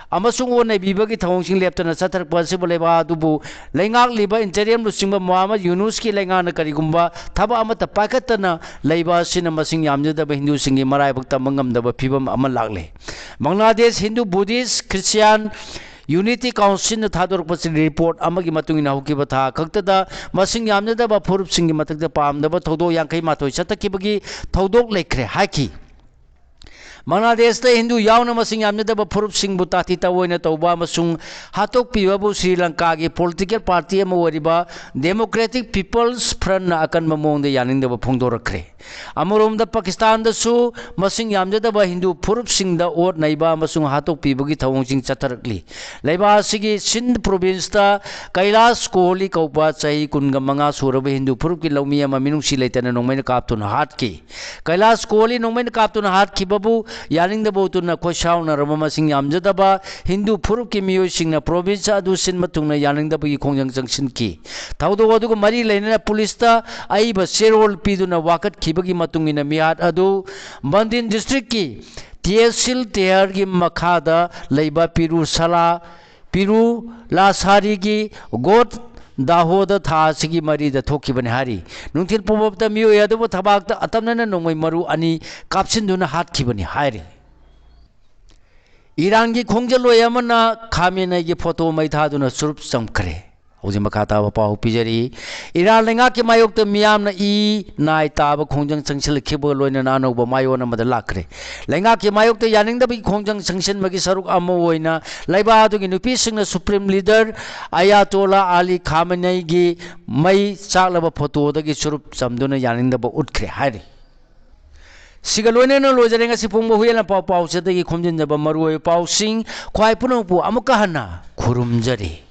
ꯑꯃꯁꯨꯡ ꯑꯣꯠ ꯅꯩꯕꯤꯕꯒꯤ ꯊꯧꯑꯣꯡꯁꯤꯡ ꯂꯦꯞꯇꯅ ꯆꯠꯊꯔꯛꯄ ꯑꯁꯤꯕꯨ ꯂꯩꯕꯥꯛ ꯑꯗꯨꯕꯨ ꯂꯩꯉꯥꯛꯂꯤꯕ ꯏꯟꯇꯔꯤꯝ ꯂꯨꯆꯤꯡꯕ ꯃꯨꯍꯝꯃꯗ ꯌꯨꯅꯨꯁꯀꯤ ꯂꯩꯉꯥꯛꯅ ꯀꯔꯤꯒꯨꯝꯕ ꯊꯕꯛ ꯑꯃꯠꯇ ꯄꯥꯏꯈꯠꯇꯅ ꯂꯩꯕ ꯑꯁꯤꯅ ꯃꯁꯤꯡ ꯌꯥꯝꯖꯗꯕ ꯍꯤꯟꯗꯨꯁꯤꯡꯒꯤ ꯃꯔꯥꯏꯕꯛ ꯇꯝꯕ ꯉꯝꯗꯕ ꯐꯤꯕꯝ ꯑꯃ ꯂꯥꯛꯂꯦ꯫ Bangladesh Hindu, Buddhist, Christian unity ꯀꯥꯎꯟꯁꯤꯜꯅ ꯊꯥꯗꯣꯔꯛꯄ ꯔꯤꯄꯣꯔꯠ ꯑꯃꯒꯤ ꯃꯇꯨꯡ ꯏꯟꯅ ꯍꯧꯈꯤꯕ ꯊꯥ ꯈꯛꯇꯗ ꯃꯁꯤꯡ ꯌꯥꯝꯖꯗꯕ ꯐꯨꯔꯨꯞꯁꯤꯡꯒꯤ ꯃꯊꯛꯇ ꯄꯥꯝꯗꯕ ꯊꯧꯗꯣꯛ ꯌꯥꯡꯈꯩ ꯃꯥꯊꯣꯏ ꯆꯠꯊꯈꯤꯕꯒꯤ ꯊꯧꯗꯣꯛ ꯂꯩꯈ꯭ꯔꯦ ꯍꯥꯏꯈꯤ꯫ ꯕꯪꯒ꯭ꯂꯥꯗꯦꯁꯇ ꯍꯤꯟꯗꯨ ꯌꯥꯎꯅ ꯃꯁꯤꯡ ꯌꯥꯝꯖꯗꯕ ꯐꯨꯔꯨꯞꯁꯤꯡꯕꯨ ꯇꯥꯊꯤ ꯇꯥꯑꯣꯏꯅ ꯇꯧꯕ ꯑꯃꯁꯨꯡ ꯍꯥꯠꯇꯣꯛꯄꯤꯕꯕꯨ ꯁ꯭ꯔꯤ ꯂꯪꯀꯥꯒꯤ ꯄꯣꯂꯤꯇꯤꯀꯦꯜ ꯄꯥꯔꯇꯤ ꯑꯃ ꯑꯣꯏꯔꯤꯕ ꯗꯦꯃꯣꯀ꯭ꯔꯦꯇꯤꯛ ꯄꯤꯄꯜꯁ ꯐ꯭ꯔꯟꯠꯅ ꯑꯀꯟꯕ ꯃꯑꯣꯡꯗ ꯌꯥꯅꯤꯡꯗꯕ ꯐꯣꯡꯗꯣꯔꯛꯈ꯭ꯔꯦ꯫ ꯑꯃꯔꯣꯝꯗ ꯄꯥꯀꯤꯁꯇꯥꯟꯗꯁꯨ ꯃꯁꯤꯡ ꯌꯥꯝꯖꯗꯕ ꯍꯤꯟꯗꯨ ꯐꯨꯔꯨꯞꯁꯤꯡꯗ ꯑꯣꯠ ꯅꯩꯕ ꯑꯃꯁꯨꯡ ꯍꯥꯠꯇꯣꯛꯄꯤꯕꯒꯤ ꯊꯧꯑꯣꯡꯁꯤꯡ ꯆꯠꯊꯔꯛꯂꯤ꯫ ꯂꯩꯕꯥꯛ ꯑꯁꯤꯒꯤ ꯁꯤꯟꯙ ꯄ꯭ꯔꯣꯚꯤꯟꯁꯇ ꯀꯩꯂꯥꯁ ꯀꯣꯍꯂꯤ ꯀꯧꯕ ꯆꯍꯤ ꯀꯨꯟꯒ ꯃꯉꯥ ꯁꯨꯔꯕ ꯍꯤꯟꯗꯨ ꯐꯨꯔꯨꯞꯀꯤ ꯂꯧꯃꯤ ꯑꯃ ꯃꯤꯅꯨꯡꯁꯤ ꯂꯩꯇꯅ ꯅꯣꯡꯃꯩꯅ ꯀꯥꯞꯇꯨꯅ ꯍꯥꯠꯈꯤ꯫ ꯀꯩꯂꯥꯁ ꯀꯣꯍꯂꯤ ꯅꯣꯡꯃꯩꯅ ꯀꯥꯞꯇꯨꯅ ꯍꯥꯠꯈꯤꯕꯕꯨ ꯌꯥꯅꯤꯡꯗꯕ ꯎꯠꯇꯨꯅ ꯈꯣꯏꯁꯥꯎꯅꯔꯕ ꯃꯁꯤꯡ ꯌꯥꯝꯖꯗꯕ ꯍꯤꯟꯗꯨ ꯐꯨꯔꯨꯞꯀꯤ ꯃꯤꯑꯣꯏꯁꯤꯡꯅ ꯄ꯭ꯔꯣꯚꯤꯟꯁ ꯑꯗꯨ ꯁꯤꯟꯕ ꯊꯨꯡꯅ ꯌꯥꯅꯤꯡꯗꯕꯒꯤ ꯈꯣꯡꯖꯪ ꯆꯪꯁꯤꯟꯈꯤ꯫ ꯊꯧꯗꯣꯛ ꯑꯗꯨꯒ ꯃꯔꯤ ꯂꯩꯅꯅ ꯄꯨꯂꯤꯁꯇ ꯑꯏꯕ ꯆꯦꯔꯣꯜ ꯄꯤꯗꯨꯅ ꯋꯥꯀꯠꯈꯤꯕꯒꯤ ꯃꯇꯨꯡ ꯏꯟꯅ ꯃꯤꯍꯥꯠ ꯑꯗꯨ ꯕꯟꯗꯤꯟ ꯗꯤꯁꯇ꯭ꯔꯤꯛꯀꯤ ꯇꯦꯍꯁꯤꯜ ꯇꯦꯍꯔꯒꯤ ꯃꯈꯥꯗ ꯂꯩꯕ ꯄꯤꯔꯨ ꯁꯂꯥ, ꯄꯤꯔꯨ ꯂꯥꯁꯥꯔꯤꯒꯤ ꯒꯣꯠ ꯗꯥꯍꯣꯗ ꯊꯥ ꯑꯁꯤꯒꯤ ꯃꯔꯤꯗ ꯊꯣꯛꯈꯤꯕꯅꯤ ꯍꯥꯏꯔꯤ꯫ ꯅꯨꯡꯊꯤꯜ ꯄꯨꯝꯕꯇ ꯃꯤꯑꯣꯏ ꯑꯗꯨꯕꯨ ꯊꯕꯥꯛꯇ ꯑꯇꯝꯅꯅ ꯅꯣꯡꯃꯩ ꯃꯔꯨ ꯑꯅꯤ ꯀꯥꯞꯁꯤꯟꯗꯨꯅ ꯍꯥꯠꯈꯤꯕꯅꯤ ꯍꯥꯏꯔꯤ꯫ ꯏꯔꯥꯟꯒꯤ ꯈꯣꯡꯖꯜꯂꯣꯏ ꯑꯃꯅ ꯈꯥꯃꯦꯅꯩꯒꯤ ꯐꯣꯇꯣ ꯃꯩ ꯊꯥꯗꯨꯅ ꯆꯨꯔꯨꯞ ꯆꯝꯈ꯭ꯔꯦ꯫ ꯍꯧꯖꯤꯛ ꯃꯈꯥ ꯇꯥꯕ ꯄꯥꯎ ꯄꯤꯖꯔꯤ꯫ ꯏꯔꯥꯟ ꯂꯩꯉꯥꯛꯀꯤ ꯃꯥꯌꯣꯛꯇ ꯃꯤꯌꯥꯝꯅ ꯏ ꯅꯥꯏ ꯇꯥꯕ ꯈꯣꯡꯖꯪ ꯆꯪꯁꯤꯜꯂꯛꯈꯤꯕꯒ ꯂꯣꯏꯅꯅ ꯑꯅꯧꯕ ꯃꯥꯏꯑꯣꯟ ꯑꯃꯗ ꯂꯥꯛꯈ꯭ꯔꯦ꯫ ꯂꯩꯉꯥꯛꯀꯤ ꯃꯥꯌꯣꯛꯇ ꯌꯥꯅꯤꯡꯗꯕꯒꯤ ꯈꯣꯡꯖꯪ ꯆꯪꯁꯤꯟꯕꯒꯤ ꯁꯔꯨꯛ ꯑꯃ ꯑꯣꯏꯅ ꯂꯩꯕꯥꯛ ꯑꯗꯨꯒꯤ ꯅꯨꯄꯤꯁꯤꯡꯅ ꯁꯨꯄ꯭ꯔꯤꯝ ꯂꯤꯗꯔ ꯑꯌꯥꯇꯣꯂꯥ ꯑꯂꯤ ꯈꯥꯃꯦꯅꯩꯒꯤ ꯃꯩ ꯆꯥꯛꯂꯕ ꯐꯣꯇꯣꯗꯒꯤ ꯆꯨꯔꯨꯞ ꯆꯝꯗꯨꯅ ꯌꯥꯅꯤꯡꯗꯕ ꯎꯠꯈ꯭ꯔꯦ ꯍꯥꯏꯔꯤ꯫ ꯁꯤꯒ ꯂꯣꯏꯅꯅ ꯂꯣꯏꯖꯔꯦ ꯉꯁꯤ ꯐꯣꯡꯕ ꯍꯨꯏꯌꯦꯟ ꯂꯥꯟꯄꯥꯎ ꯄꯥꯎꯆꯦꯗꯒꯤ ꯈꯣꯝꯖꯤꯟꯖꯕ ꯃꯔꯨꯑꯣꯏꯕ ꯄꯥꯎꯁꯤꯡ꯫ ꯈ꯭ꯋꯥꯏ ꯄꯨꯝꯅꯃꯛꯄꯨ ꯑꯃꯨꯛꯀ ꯍꯟꯅ ꯈꯨꯔꯨꯝꯖꯔꯤ꯫